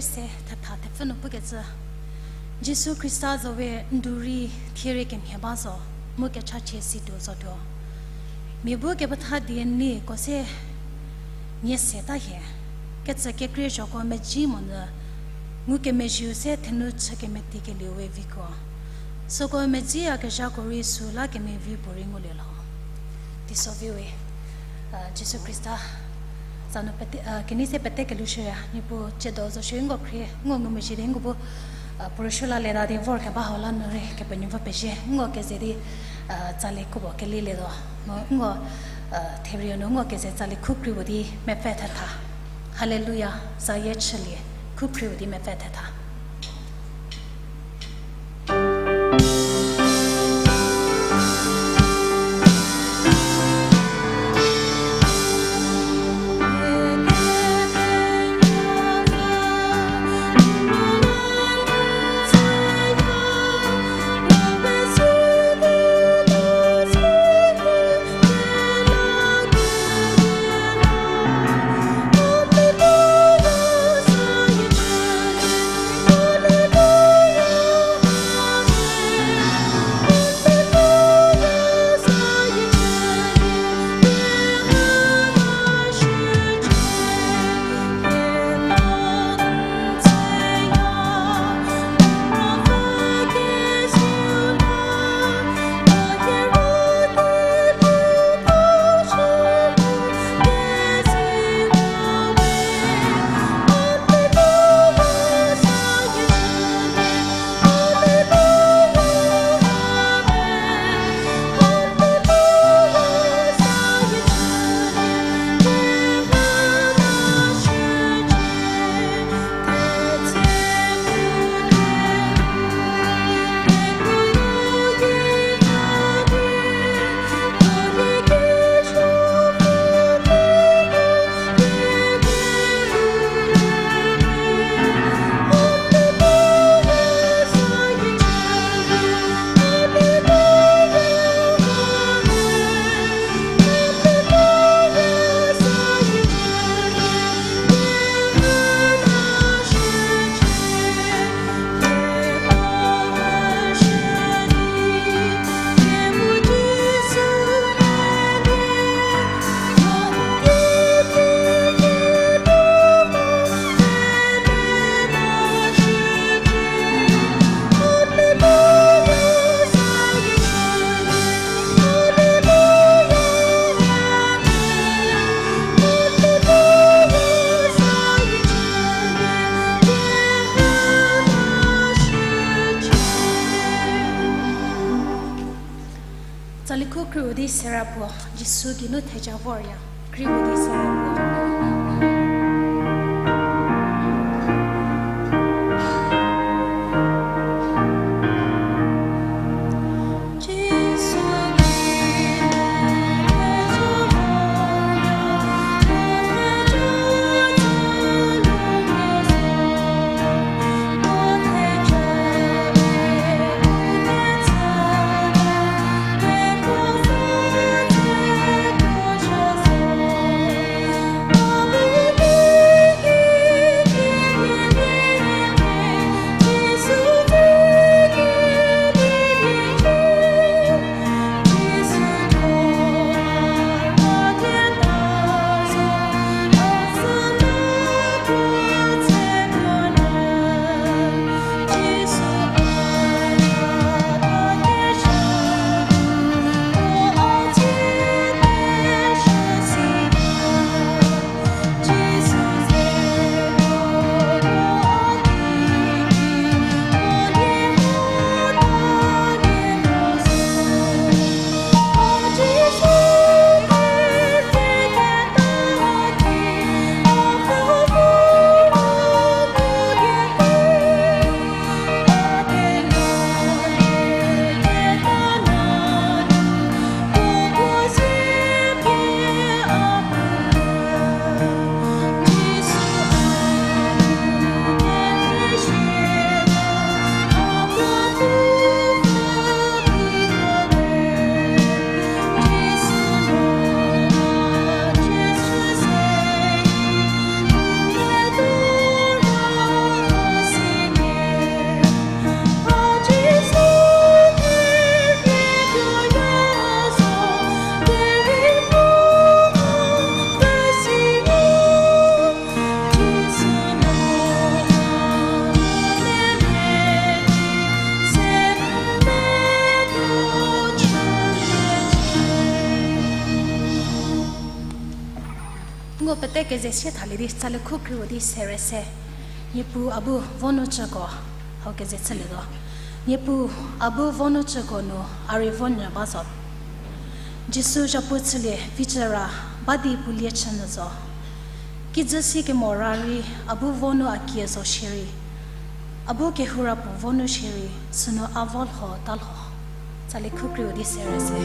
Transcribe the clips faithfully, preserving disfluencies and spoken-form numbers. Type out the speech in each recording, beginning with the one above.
Se thetha thepfü nu pukecü, Jisu Khrista zowe ndu rei thie rei kemhie ba zo, mu kechachie situo zotuo. Mia bu kepetha die niko se nie se ta hie, kecü kekrie zhoko medzi monyü, ngukemezhieu se thenu chü kemetikelieu we vikuo. Süko medziyakezhako rei süla kemevi puorei ngulie lho. Teisovi we, Jisu Khrista za nu pete, kenei se pete kelushüya, Niepuu tsiedo zo shierei nko khrie, nko ngumezhie di nko bu, puo rüsuo la leta di vorkeba hau la nu rei Kepenuopfü pezie, nko keze di, tsali kubo kelilietuo, mu nko, therie nu nko keze tsali khu kri puo di mepfü thetha. Haleluya, zayie chülie, khu kri puo di mepfü thetha. Tsali khu kri puo di sera puo, Jisu geinu theja vorya, kri puo di sera puo. Pete keze sie thalie di tsali khu kri-u di sere se. Niepuu a bu vo nu cüko, hau keze chülietuo. Niepuu a bu vo nu cüko nu a rei vo nyü ba zo. Jisu zhapu chülie vi cü ra ba di pulie chü nyü zo. Kijü si kemo ra rei a bu vo nu a kie zo shierei, a bu kehou ra puo vo nu shierei, sünu a vo lho ta lho. Tsali khu kri-u di sere se.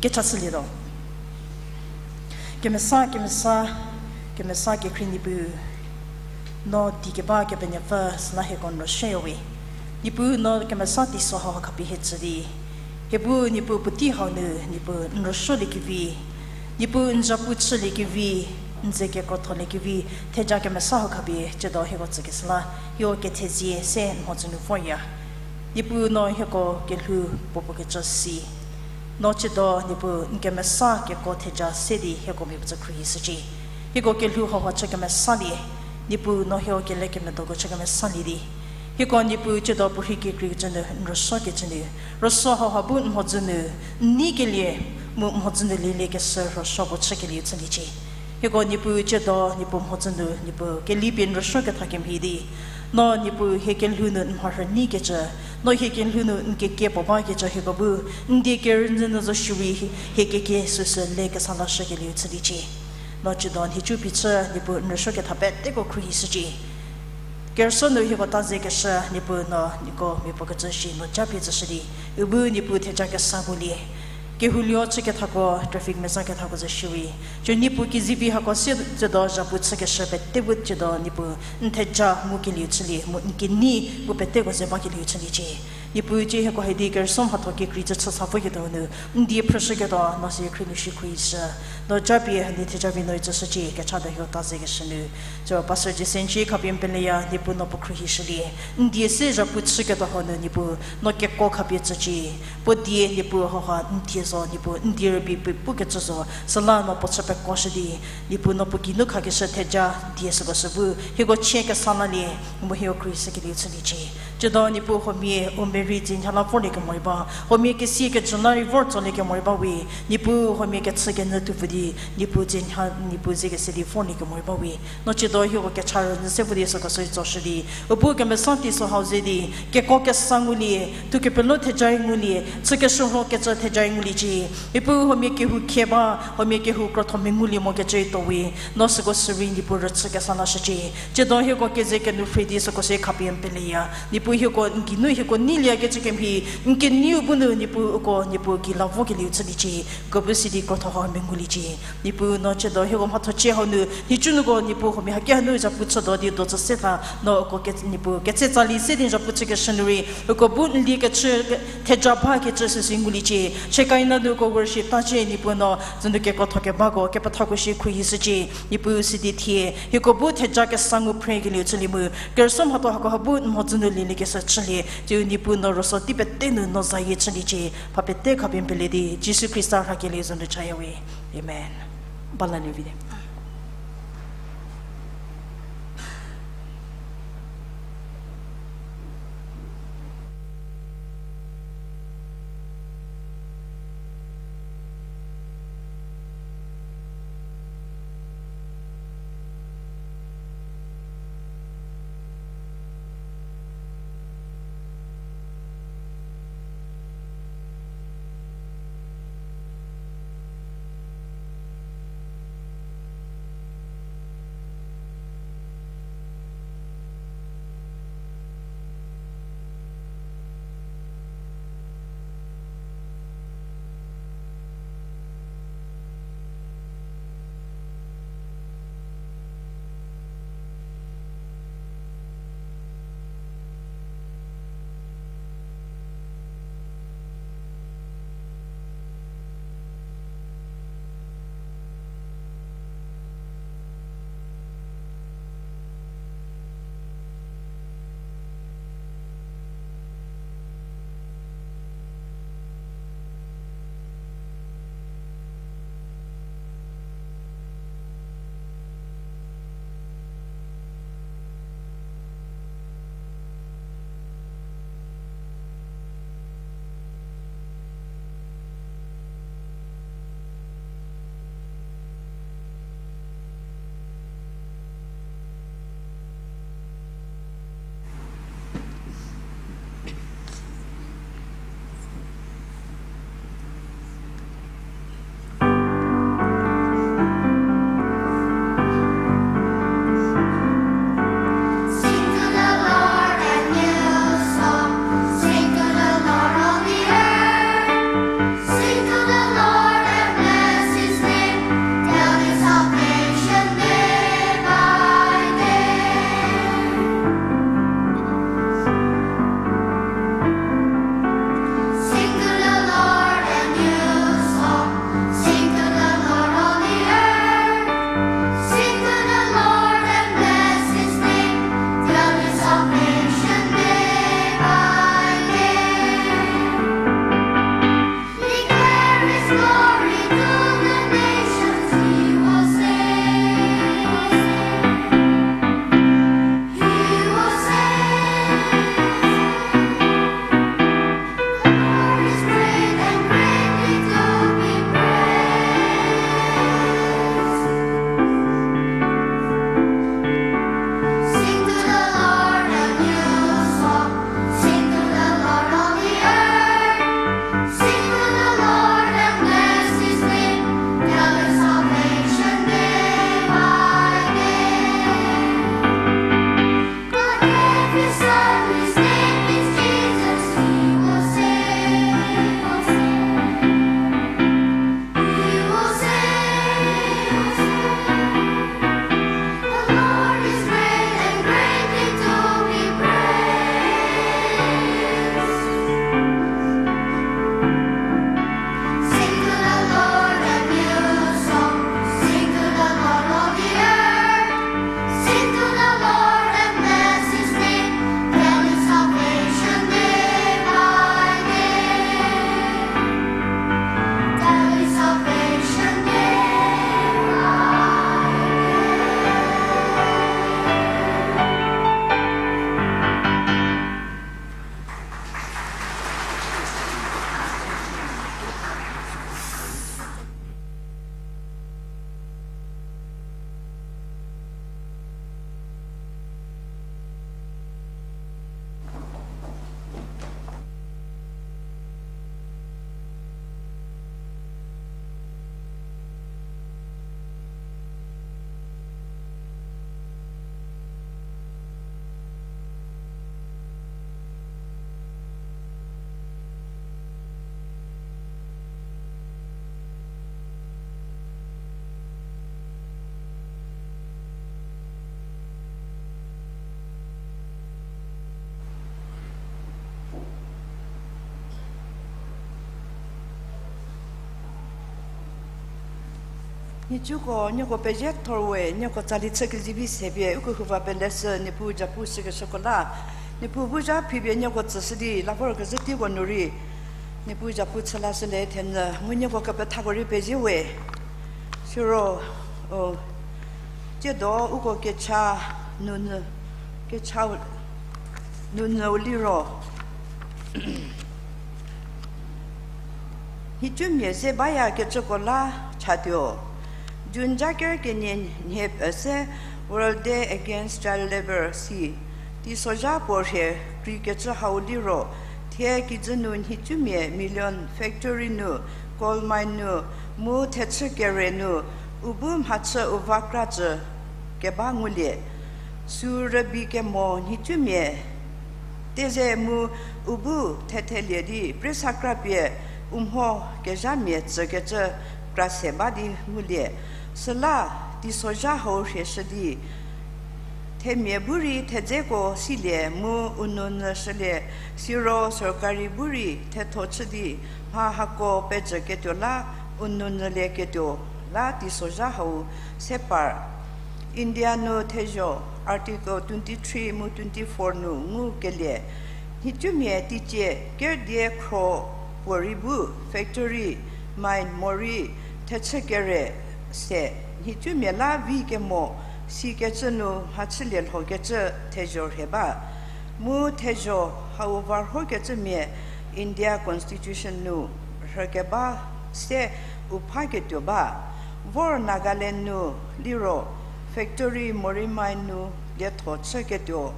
Kechachülietuo. Kemesa, kemesa, kemesa kekhrie Niepuu, no di keba Kepenuopfü süla hieko n rüsuowe. Niepuu no kemesa teiso hau khapie hie tsü di, hie bu Niepuu puotei hau nu Niepuu n rüsuoliekevi, Niepuu n zapu chüliekevi, n ze kekrotholiekevi, theja kemesa hau khapie tsiedo hieko tsükeshü la, hieko kethezie se n mhodzü nu vorya. Niepuu no hieko kelhou puopuo kecü si. No tsiedo Niepuu n kemesa keko theja se di hieko mia puo tsü khruohishücie. Hieko kelhou hauha chü kemesalie, Niepuu no hieko kele kemedoko chü kemesalie di, hieko Niepuu tsiedo puorhi kekreikecü nu n rüsuokecü nu, rüsuo hauha bu n mhodzü nu n neikelie, mu n mhodzü nu lieliekeshü rüsuo puo chükelieu chüliecie. Hieko Niepuu tsiedo Niepuu mhodzü nu Niepuu kelipie n rüsuoketha kemhie di, no Niepuu hie kelhou nu n mharhü neikecü, no hie kelhou nu n kekie puo bakecü hieko bu n die kerünyü nu zo shierei hie kekie süsü le kesa lashükelieu chüliecie. No tsiedo nhicu phichü Niepuu n rüsuoketha peteko khruohishücie. Kerüsuo nu hieko ta zekeshü Niepuu no nieko mia puo kecü shi no japie tsüshü di, u bu Niepuu theja kesa ngulie. Kehoulie chükethako, traffic mezakethako zo shierei, cü Niepuu kezivi hako sie tsiedo zhapu chükeshü pete bu tsiedo Niepuu n theja ngukelieu chülie, mu n kenei bu peteko ze bakelieu chüliecie. Niepuu, cie hieko hidi kerüsuo mhatho kekrei cü chü sa voketuo nu, n die phrüshüketuo no sie khrie nu shi khruohishü. No japie hanie theja vi no icü shücie, kechata hieko ta zekeshü nu. Cie Pastor Jason cie khapie n peleya, Niepuu no puo khruohishülie. N die se zhapu chüketuo hau nu Niepuu, no keko khapie tsücie. Puo die Niepuu hauha n die zo, Niepuu n die rübei pukecü zo, süla no puo chü pekoshü di, Niepuu no puo geinu khakeshü theja die süko sü bu hieko chie kesa lalie, mu hieko khruohishükelieu chüliecie. Tsiedo Niepuu huomia u Mary dzie nha la vorlie kemorei ba, huomia kesia kejü la rei vor tsolie kemorei ba we, Niepuu huomia kechü kenyü tuopfü di, Niepuu dzie nha, Niepuu ze kese di vorlie kemorei ba we. No tsiedo hieko kecha rünyü se vo di süko sü tsoshü di, u bu kemesa teiso hau ze di, keko kesa ngulie, thukepelo theja rei ngulie, chükeshürho kecü theja rei nguliecie. Niepuu huomia kehou khie ba, huomia kehou krotho mengulie mokecü rei tuo we, no süko sü rei Niepuu rüchü kesa lashücie. Tsiedo hieko keze kenuphre di süko sü khapie n peleya. Niepuu hieko n geinu hieko neiliekecü kemhie, n keneiu bu nu Niepuu uko Niepuu gei la vokelieu chüliecie. Uko bu sidi krotho hau menguliecie. Niepuu no tsiedo hieko mhatho chie hau nu, nhicunuoko Niepuu huomia haki hanu zhapu chütuo di dozü se tha, no uko ke-, Niepuu ketse tsali se di zhapu chükeshü nu rei, uko bu n lie kechü, theja bakecü süsü nguliecie. Shekinah nu uko worship tacie Niepuu no, zünu kekrotho kebako kepethako shi khruohishücie. Niepuu sidi thie hieko bu theja kesa ngu phrekelieu chülie mu, kerüsuo mhatho hako ha bu n mhodzü nu lieliekeshü chülie, tsiu Niepuu no rüsuo tei pete nu no zayie chüliecie. Pha pete khapie n pele di Jisu Khrista rhakelieu zünu chaya we. Amen. Ba lalie vi di. Nhicuko nieko pezie thor we, nieko tsali chü kezivi se pie uko huva peleshü Niepuu japu shükeshüko la, Niepuu bu zha phipie nieko tsüshü di la vorkezhü teiko nu rei Niepuu japu chü lashülie thenyü mu nieko kepethako rei pezie we. Siro, o, tsiedo uko kecha nunyü, kecha nunyüu liro, nhicumia ze bayakecüko la chatuo. June zha ker kenie nhie pese World Day Against Child Labour si, teisozha puo rhie kreikecü hau liro, thie kijü nu nhicumia million factory nu, coal mine nu, mu thechü kere nu, u bu mhachü u va kratsü keba ngulie. Sü rübei kemo nhicumia teze mu u bu thethelie di presa krapie u mho kezhamia tsükecü krase ba di ngulie. Süla teisozha hau rhieshü di themia bu rei thedzeko silie mu u nunyü shülie, siro sorkari bu rei thetho chü di mha hako pejüketuo la u nunyülieketuo la teisozha hau se par. India nu thezho Article twenty three mu twenty four nu ngukelie, nhicumia teicie kerdie khro puorei bu factory, mine morei thechü kere se nhicumia la vi kemo sikecü nu mhachülie lhokecü thezho rhie ba. Mu thezho hau varhokecümia India Constitution nu rhükeba se u phaketuo ba. Vor Nagaland nu liro factory morei mine nu lietho chüketuo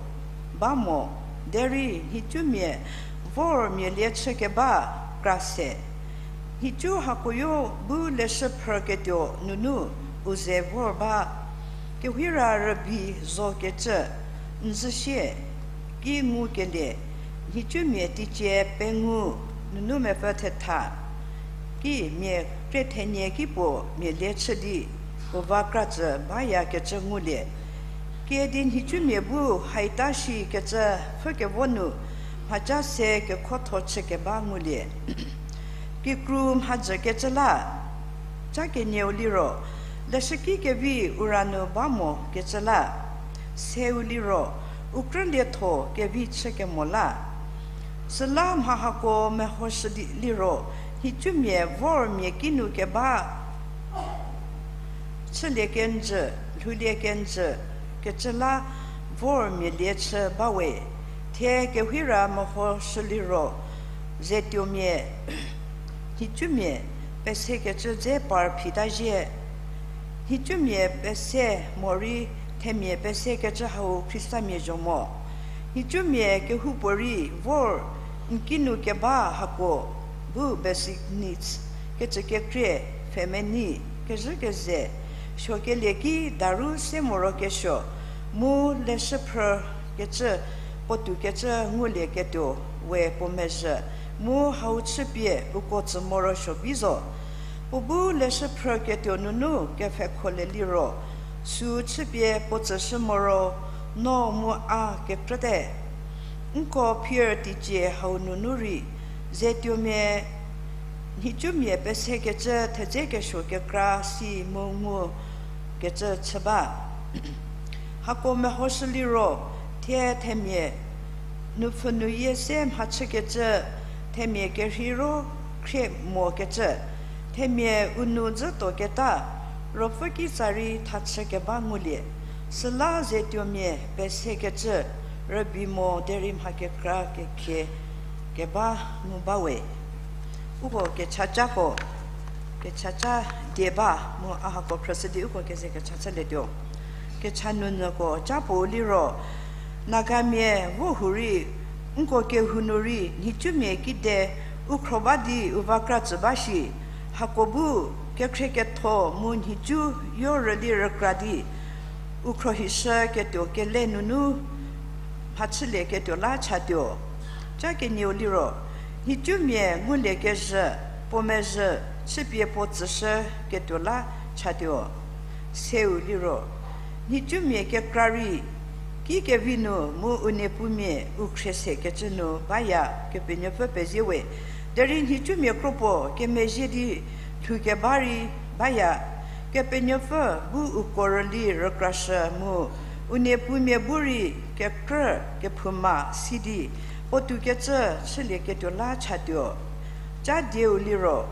ba mo, derei nhicumia vor mia lie chükeba krase. Nhicu hakoyo bu leshü phrüketuo nunu u ze vor ba. Kewhira rübei zokecü, n zhüsie ki ngukelie, nhicumia teicie pengou nunu mepfü thetha ki mia kre thenie ki puo mia lie chü di u va kratsü bayakecü ngulie. Kiüdi nhicumia bu haita shikecü pfhükevo nu mhaca se kekhotho chükeba ngulie. Kikru mhajükecü la, ca kenieu liro, leshüki kevi u ra nu ba mokecü la, seu liro, u krülietho kevi chükemo la. Süla mha hako mehoshü di liro, nhicumia vor mia kinu keba chülie kenjü, lhoulie kenjü, kecü la vor mia lie chü bawe. Thie kewhira mehoshü liro, zetuomia, nhicumia pesekecü dze par phita zhie. Nhicumia pese morei themia pesekecü hau Khristamia zho mo. Nhicumia kehoupuorei vor n kinu keba hako bu basic needs, kecükekrie, pfhemenei, kezhükeze, suokelie ki daru se morokesuo, mu leshü phrükecü, puotoukecü ngulieketuo we puo mezhü, mu hau chüpie uko tsü morosuo bi zo. Puo bu leshü phrüketuo nunu kepfhekholie liro, sü chüpie puo tsüshü moro, no mu a kekrüte. Nko phier teicie hau nunu rei, zetuomia, nhicumia pesekecü thedze kesuo kekra si mu ngukecü chü ba. Hako mehoshü liro, thie themia nupfhü nuyie se mhachükecü, themia kerheiro khrie mokecü, themia u nu dzütuoketa, ruopfü kitsa rei thachü keba ngulie, süla zetuomia pesekecü rübei mo derei mha kekra kekhie keba ngu bawe. Uko kechacako, kechaca die ba mu a hako phrüshü di uko keze kecha chülietuo. Kecha nunyüko ca puo liro, Nagamia vo hurei, nko kehou nu rei nhicumia kide u khro ba di u va kra tsü ba shi, hako bu kekhrie ketho mu nhicu yo rüli rükra di u khro hishüketuo kele nunu mhachülieketuo la chatuo. Ca kenieu liro, nhicumia nguliekezhü, puo mezhü, chüpie puo tsüshüketuo la chatuo. Seu liro, nhicumia kekra rei, kikevi nu mu u niepumia u khrie sekecü nu baya, Kepenuopfü pezie we. Derei nhicumia kro puo kemezhie di lhoukeba rei baya, Kepenuopfü bu uko rüli rükrashü mu, u niepumia bu rei kekrü kephouma si di, puotoukecü chülieketuo la chatuo. Ca dieu liro,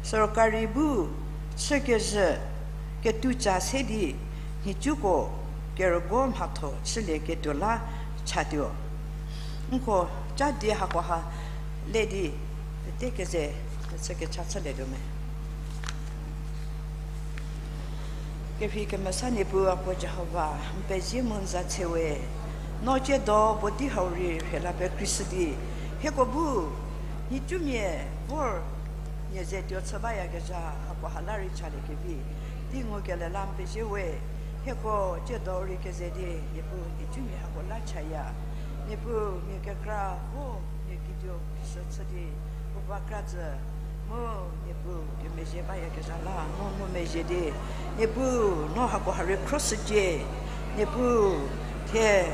sorkari bu chükezhü ketuca se di, nhicuko kerügo mhatho chülieketuo la chatuo. Nko ca die hakoha le di, pete keze, chü kecha chülietuo me. Kerhei kemesa Niepuu Apuo Jihova, n pezie mu n za tse we, no tsiedo puotei hau rei rhela pekreishü di, hieko bu nhicumia vor nie ze tuo chü bayakezha hakoha la rei chaliekevi, tei ngukele la n pezie we, hieko tsiedo rei keze di, Niepuu nhicumia hako la chaya. Niepuu mia kekra vo mia kituo kishü chü di, u va kra tsü, mu Niepuu kemezhie bayakezha la no ngumezhie di, Niepuu no hakoha rei khroshücie, Niepuu thie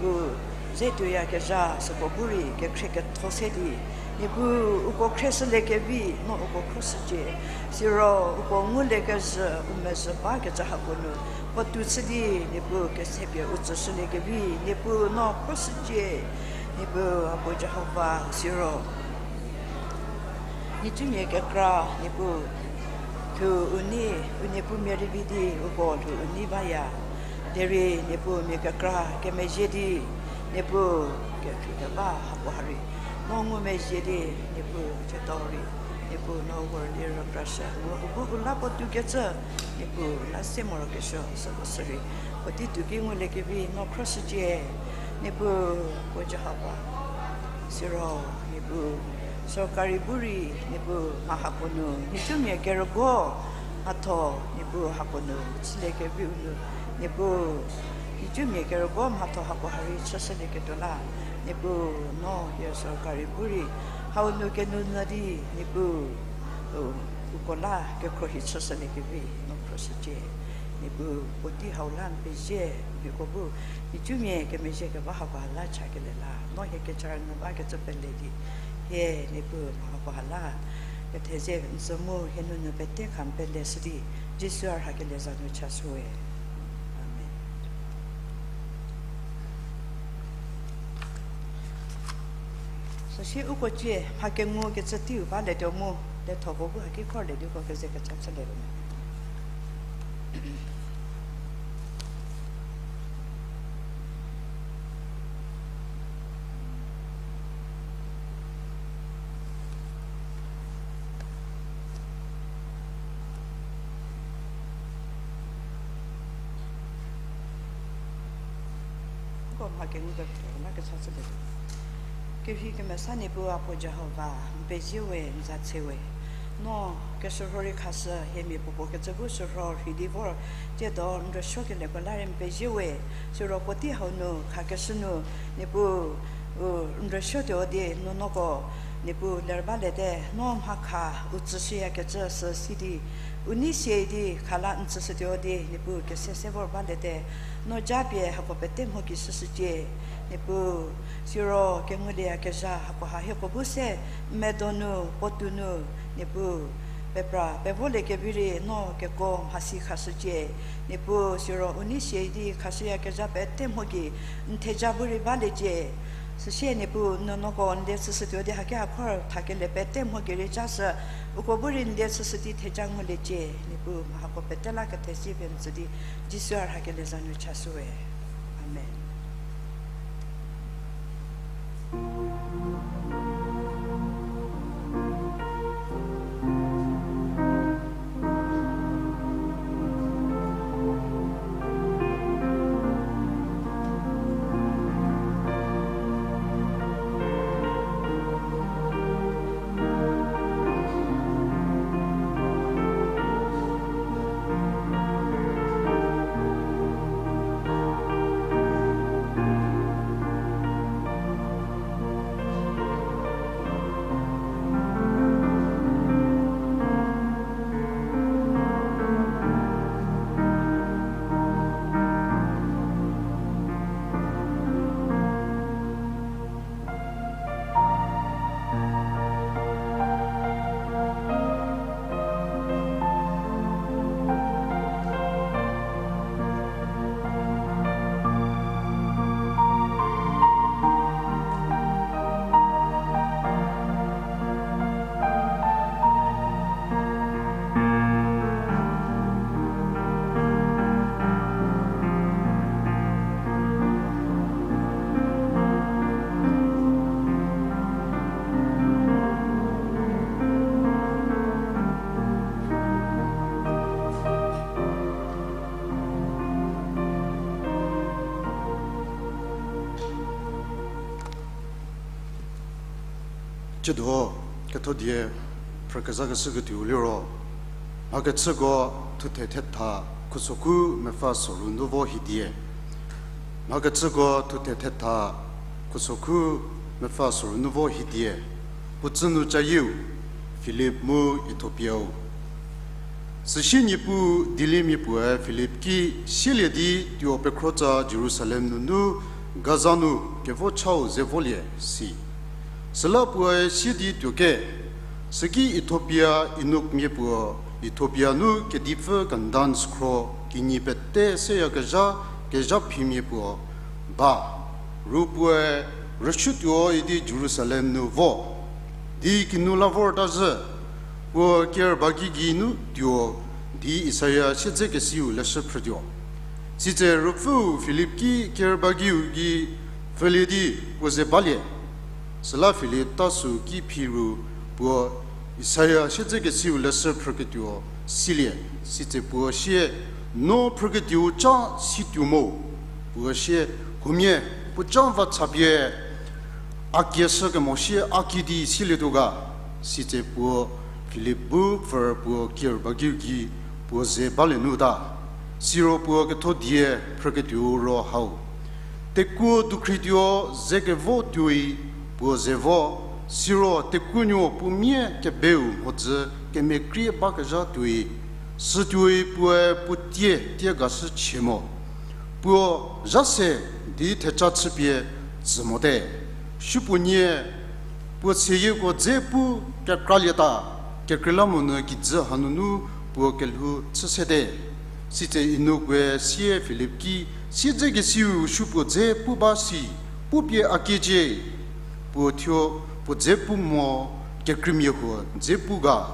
u ze tuoyakezha süko bu rei kekhrie ketho se di, Niepuu uko khrieshüliekevi no uko khroshücie, siro uko nguliekezhü u mezhü bakecü hako nu, puotou chü di, Niepuu kesepie u tsüshüliekevi, Niepuu no khroshücie, Niepuu Apuo Jihova siro nhicumia kekra, Niepuu, lhou u nei, u niepumia rei vi di uko lhou u nei baya. Derei Niepuu mia kekra kemezhie di, Niepuu kekhrie keba hakoha rei no ngumezhie di, Niepuu tsiedo rei, Niepuu no u rüli rükrashü mu u bu u la puotoukecü, Niepuu la se morokesuo süko sü rei, puotei tuo ki nguliekevi no khroshücie, Niepuu Apuo Jihova. Siro, Niepuu, sorkari bu rei, Niepuu, mha hako nu nhicumia kerügo mhatho, Niepuu, hako nu chüliekeviu nu, Niepuu, nhicumia kerügo mhatho hakoha rei chüshülieketuo la, Niepuu, no hie sorkari bu rei hau nu kenunyü di, Niepuu, u, uko la kekhruohi chüshüliekevi no khroshücie. Niepuu, puotei hau la n pezie, hieko bu nhicumia kemezhie keba hakoha la chakelie la no hie kecha rünyü bakecü pele di, hie Niepuu mha hakoha la kethezie n tsü mu hie nunyü pete kha n pele shü di, Jisu a rhakelie za nu chashüwe. Amen. Süsie uko cie mha kengu kecü teiu balietuo mu, lethoko bu haki khorlie di uko keze kecha chülie lo me. Uko mha kengu kepfü la kecha chülie. Kerhei kemesa Niepuu Apuo Jihova, n pezie we, n za tse we. No keshürho rei khashü, hie mia puopuo kecü bu shürho rhei di vor, tsiedo n rüsuokelieko la rei n pezie we, siro puotei hau nu khakeshü nu, Niepuu, u, n rüsuotuo di, nuonuoko, Niepuu ler baliete, no mha kha u tsüshüyakecü sü si di, u nei sie di kha la n tsüshütuo di, Niepuu kese se vor baliete, no japie hako pete mho ki shüshücie, Niepuu, siro kengulieyakezha hakoha hieko bu se, n medo nu, puotou nu, Niepuu, pepra pevoliekevi rei no keko mhasi khashücie, Niepuu, siro u nei sie di khashüyakezha pete mho ki n theja bu rei baliecie. Süsie Niepuu, nuonuoko n die chüshütuo di haki hakhor thakelie pete mho ki rei jashü, uko bu rei n die chüshü di theja nguliecie, Niepuu, mha hako pete la kethezie pie n tsü di, Jisu a rhakelie za nu chashüwe. Amen. Chüdo, ketho die, phrükezha keshü ketuo liro, Mhakechüko thuthe thetha, khusokhu mepfü soru nu vo hidie. Mhakechüko thuthe thetha, khusokhu mepfü soru nu vo hidie. Puo tsünu cayieu, Filip mu Ethiopiau. Süsie Niepuu dieliemia puoe Filip ki sielie di tuo pekhro tsa Jerusalem nunu Gaza nu kevo chau ze volie si. Süla puoe sie di tuo ke, süki Ethiopia Enokmia puo, Ethiopia nu kedipfü Kanaan sükhro kinyi pete seyakezha, kezha phimia puo ba, ru puoe rüshütuo idi Jerusalem nu vo. Di kinu la vorta zhü, puo ker ba gei gei nu tuo, di Isaia siedzekesiu leshü phrütuo. Sitse ruopfüu Filip ki ker ba geiu gei pfülie di puo ze balie. Süla Filip ta sü ki phi ru puo Isaia siedzekesiu leshü phrüketuo silie, sitse puo sie, no phrüketuou ca situo mo? Puo sie, huomia, puo ca va chapie a kieshü kemo sie a kidi silietuo ga? Sitse puo Filip bu pfü puo ker ba geiu gei puo ze balie nu ta. Siro puo ketho die phrüketuou ro hau. Tekuo dukhrituo ze kevo tuoi puo ze vo, siro tekuonuo puo mia kebeu mhodzü kemekrie bakezha tuoi, sütuoi puoe puo tie tie gashü chie mo. Puo zha se di theca chüpie tsü mote. Supuonie puo seyieko dze pu kekralieta, kekreilamonyü kijü hanunu puo kelhou chü sete. Sitse Enokue sie Filip ki, siedzekesiu supuo dze pu ba si, pupie a kiecie. Puo thuo puo dze pu mo, kekreimia huo dze pu ga,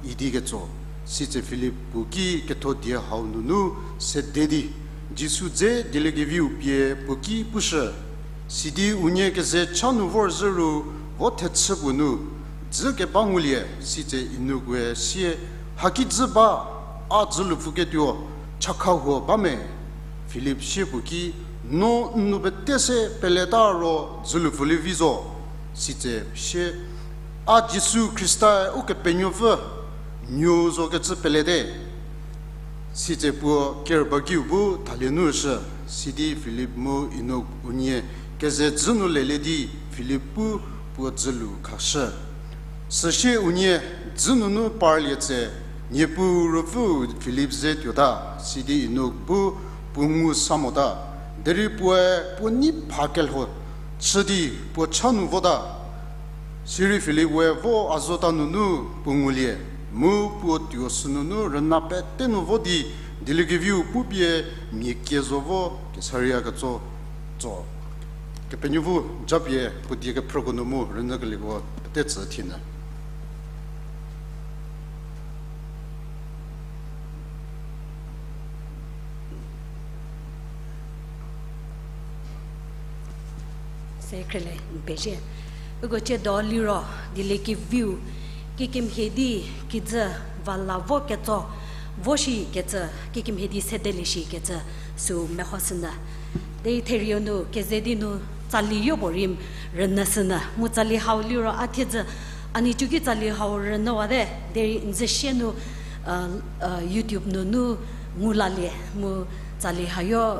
idi ketso. Sitse Filip puo ki ketho die hau nunu sede di, Jisu dze dieliekeviu pie puo ki pushü. Sidi unie keze cha nu vorzhü ru vo thechü puo nu, dzü keba ngulie, sitse Enokue sie, haki dzü ba, a dzülupfü ketuo, chakha huo ba me? Filip sie puo ki, no n nu pete se peleta ro dzülupfülie vi zo. Sitse sie, a Jisu Khristae Ukepenuopfü, nuou zo kecü pelete. Sitse puo ker ba geiu bu thalie nu shü, sidi Filip mu Enok unie keze dzü nu lelie di Filip pu puo dzülu khashü. Süsie unie dzü nunu parlie tse, Niepuu Ruopfüu Filip ze tuota, sidi Enok bu puo ngu sa mota, derei puoe puo nei pha kelho chü di puo cha nu vota. Sirei Filip we vo azota nunu puo ngulie, mu puo tuo sünunu rüna pete nu vo di, dieliekeviu pupie mia kie zo vo kesaria ketso, tso. Kepenuopfü japie puo die kephrüko nu mu rünyükelieko pete tsü thinyü. Se khrüle n pezie. Uko chiedo liro, dieliekeviu kikemhie di kijü va la vo ketso, vo shi kecü, kikemhie di sedelie shi kecü, sü mehoshünyü. Derei therieu nu keze di nu tsali yopuo rei rünyüshünyü. Mu tsali hau liro a thiedzü, a nhicuki tsali hau rünyüwate, derei n zhü sie nu, YouTube nunu ngu lalie, mu tsali hayo,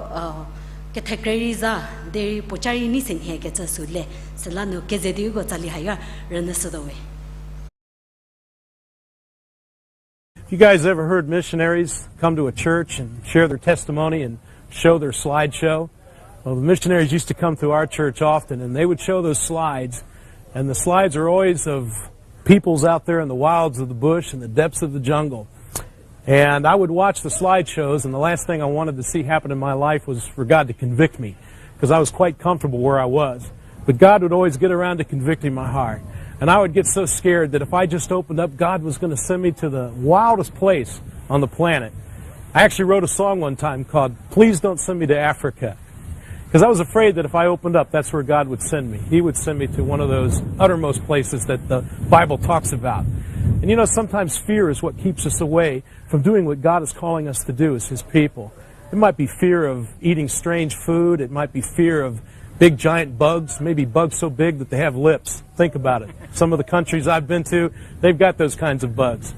kethekrei rei za, derei puoca rei nei se nhie kecü sü le, süla nu keze di uko tsali hayo rünyüshütuo we. You guys ever heard missionaries come to a church and share their testimony and show their slideshow? Well, the missionaries used to come through our church often, and they would show those slides, and the slides are always of peoples out there in the wilds of the bush and the depths of the jungle. And I would watch the slideshows, and the last thing I wanted to see happen in my life was for God to convict me, because I was quite comfortable where I was. But God would always get around to convicting my heart. And I would get so scared that if I just opened up, God was going to send me to the wildest place on the planet. I actually wrote a song one time called Please Don't Send Me to Africa. Because I was afraid that if I opened up, that's where God would send me. He would send me to one of those uttermost places that the Bible talks about. And you know, sometimes fear is what keeps us away from doing what God is calling us to do as His people. It might be fear of eating strange food. It might be fear of Big giant bugs, maybe bugs so big that they have lips. Think about it. Some of the countries I've been to, they've got those kinds of bugs.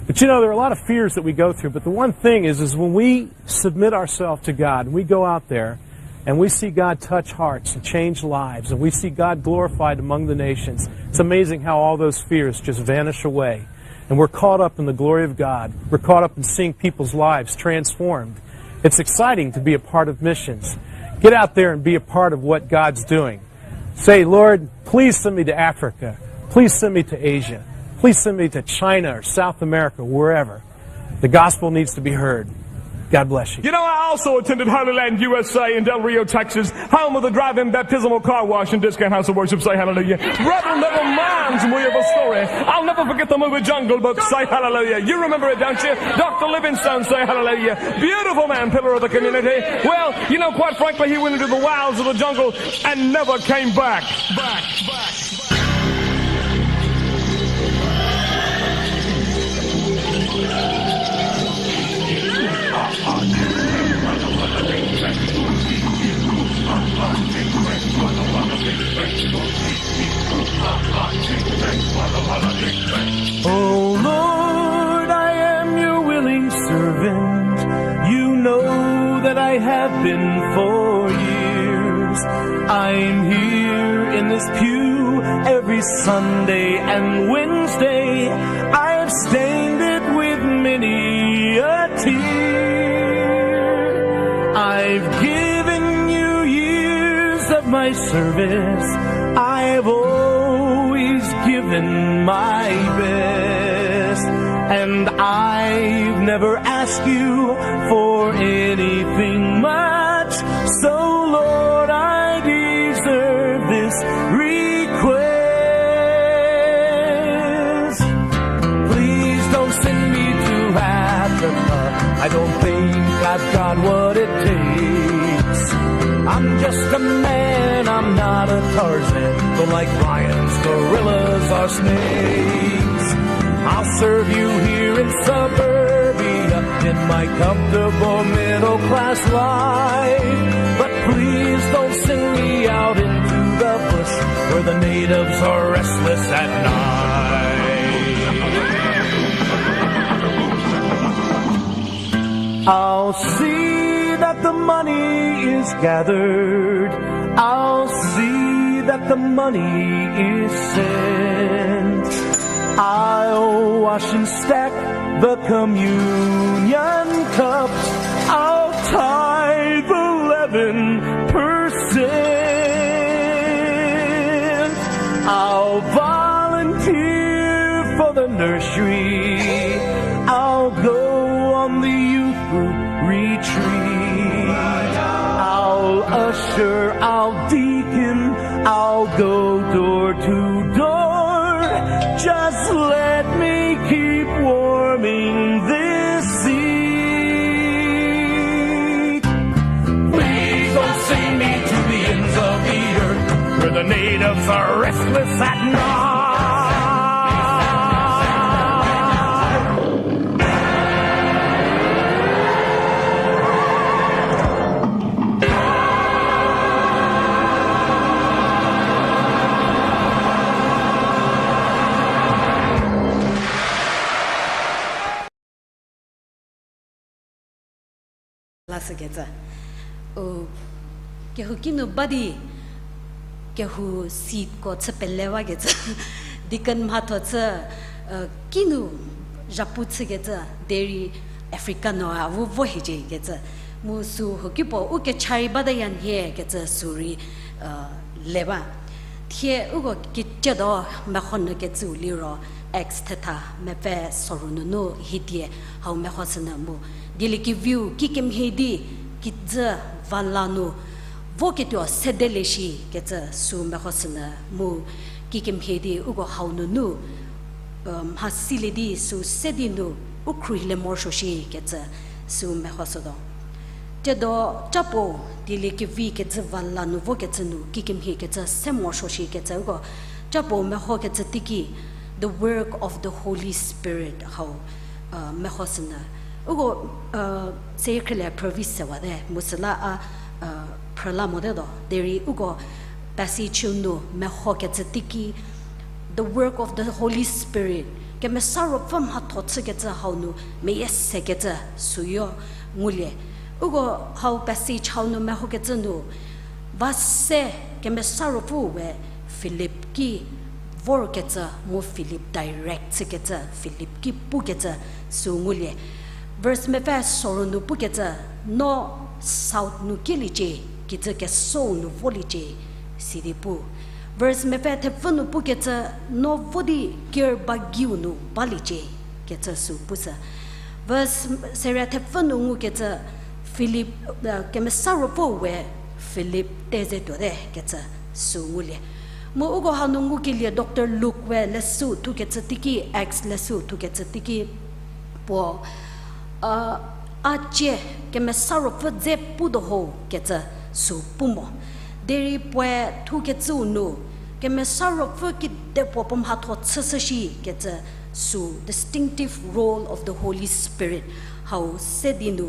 But you know, there are a lot of fears that we go through, but the one thing is, is when we submit ourselves to God and we go out there and we see God touch hearts and change lives and we see God glorified among the nations, it's amazing how all those fears just vanish away. And we're caught up in the glory of God. We're caught up in seeing people's lives transformed. It's exciting to be a part of missions. Get out there and be a part of what God's doing. Say, Lord, please send me to Africa. Please send me to Asia. Please send me to China or South America, wherever. The gospel needs to be heard. God bless you. You know, I also attended Holy Land, U S A, in Del Rio, Texas, home of the drive-in baptismal car wash and discount house of worship. Say hallelujah. Reverend Neville Manns, we have a story. I'll never forget the movie Jungle Book. Say hallelujah. You remember it, don't you? Doctor Livingstone, say hallelujah. Beautiful man, pillar of the community. Well, you know, quite frankly, he went into the wilds of the jungle and never came back. Back, back, back. Oh Lord, I am your willing servant. You know that I have been for years. I'm here in this pew every Sunday and Wednesday. I've stained it with many a tear. I've given you years of my service. I've always given my best. And I've never asked you for anything much. So, Lord, I deserve this request. Please don't send me to Africa. I don't think I've got what it takes. I'm just a man, I'm not a Tarzan. Though like lions, gorillas are snakes. I'll serve you here in suburbia in my comfortable middle class life. But please don't send me out into the bush where the natives are restless at night. I'll see that the money is gathered. I'll see that the money is sent. I'll wash and stack the communion cups. I'll tithe eleven percent. I'll volunteer for the nursery. I'll go on the youth group retreat. I'll usher, I'll deacon, I'll go door to door. Just let me keep warming this seat. Please don't send me to the ends of the earth where the natives are restless at night. Lashükecü. U, kehou kinu ba di, kehou seatko chü pelewakecü. Deacon mhatho chü, u, kinu zhapu chükecü, derei Africa nu a vo vo hiecie kecü. Mu sü hukipuo u kecha rei bata ya nhie kecü sü rei, u, le ba. Thie uko kecüdo meho nu kecüu liro, Acts thetha mepfü soru nunu hiedie hau mehoshünyü mu. Dieliekeviu kikemhie di kijü va la nu voketuo sedelie shi kecü sü mehoshünyü mu. Kikemhie di uko hau nunu, mha silie di sü se di nu u khruohile morosuo shi kecü sü mehoshütuo. Thiedo capo dieliekevi kecü va la nu vokecü nu kikemhie kecü se morosuo shi kecü uko capo mehokecü teiki, the work of the Holy Spirit hau, mehoshünyü. Uko, seyie khrielie phrüvi sewate mu süla a, phrüla motetuo. Derei uko passage nu mehokecü teiki, the work of the Holy Spirit, Kemesa Ruopfü mhatho chükecü hau nu meyie sekecü süyo ngulie. Uko hau passage hau nu mehokecü nu, va se Kemesa Ruopfü we Philip ki vorkecü mu Philip direct chükecü, Philip ki pukecü sü ngulie. Verse mepfü soro nu pukecü, no south nu kieliecie, kijü kesou nu voliecie, sidi pu. Verse mepfü thepfü nu pukecü, no vo di ker bagiu nu baliecie, kecü sü pushü. Verse seria thepfü nu ngukecü, Philip, Kemesa Ruopfü we Philip te ze tuote kecü sü ngulie. Mu uko hanu ngukelie Doctor Luke we leshüu thukecü teiki, Acts leshüu thukecü teiki, puo, a cie Kemesa Ruopfü dze putuo ho kecü sü pu mo. Derei puoe thukecüu nu, Kemesa Ruopfü kidepuo puo mhatho chüshü shi kecü sü, distinctive role of the Holy Spirit, hau se di nu,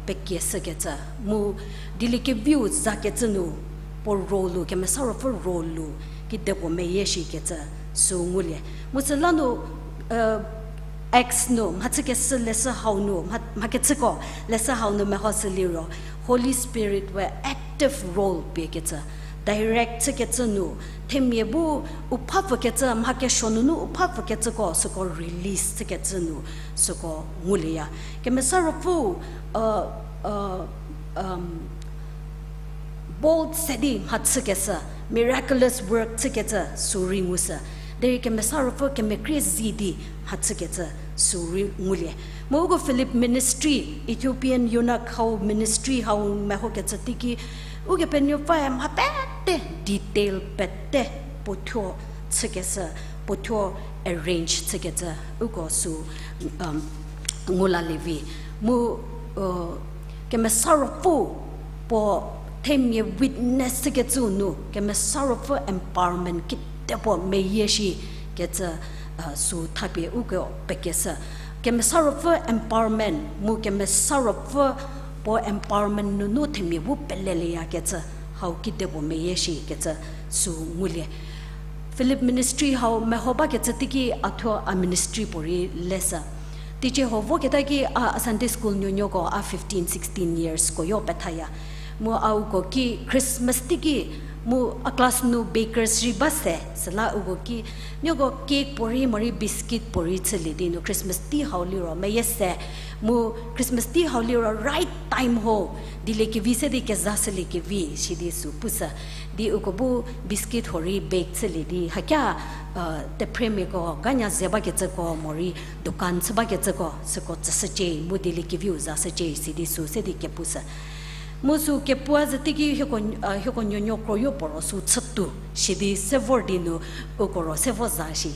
pekieshükecü. Mu dieliekeviu zakecü nu, puo role-u, Kemesa Ruopfü role-u, kidepuo meyie shi kecü sü ngulie. Mu süla nu, Acts nu, mhachükeshü leshü hau nu, mha, mhakechüko leshü hau nu mehoshü liro, Holy Spirit we active role piekecü, direct chükecü nu, themia bu u phapfükecü, mha kesuo nunu u phapfükecüko, süko release chükecü nu, süko ngulieya. Kemesa Ruopfü, bold se di mhachükeshü, miraculous work chükecü sü rei ngushü. Derei Kemesa Ruopfü kemekrie zi di mhachükecü sü rei ngulie. Mu uko Philip ministry, Ethiopian eunuch hau ministry hau mehokecü teiki, Ukepenuopfüe mha pete detail pete puothuo chükeshü, puothuo arrange chükecü, uko sü ngu lalie vi. Mu Kemesa Ruopfü puo themia witness chükecüu nu, Kemesa Ruopfü empowerment kidepuo meyie shi kecü, sü thapie uko pekeshü. Kemesa Ruopfü empowerment, mu Kemesa Ruopfü puo empowerment nunu themia bu peleleyakecü, hau kidepuo meyie shi kecü sü ngulie. Philip ministry hau meho bakecü teiki a thuo a ministry puorei leshü. Teicie huo voketa ki a Sunday school nuonuoko a fifteen, sixteen years koyo pethaya. Mu a uko ki Christmas teiki, mu a class nu bakers rei ba se, süla uko ki, nuoko cake puorei morei biscuit puorei chülie di nu Christmas tei hau liro meyie se, mu Christmas tei hau liro right time ho, dieliekevi se di kezashüliekevi, sidi sü pushü. Di uko bu biscuit huorei bake chülie di, hakia, tephriemiako ganya ze bakecüko morei dukan chü bakecüko, süko tsüshücie, mu dieliekeviu zashücie, sidi sü se di kepushü. Mu sü kepua zhü teiki hieko, hieko nuonuo kroyo puo ro sü chütuo, sidi se vor di nu uko ro se vo za shi.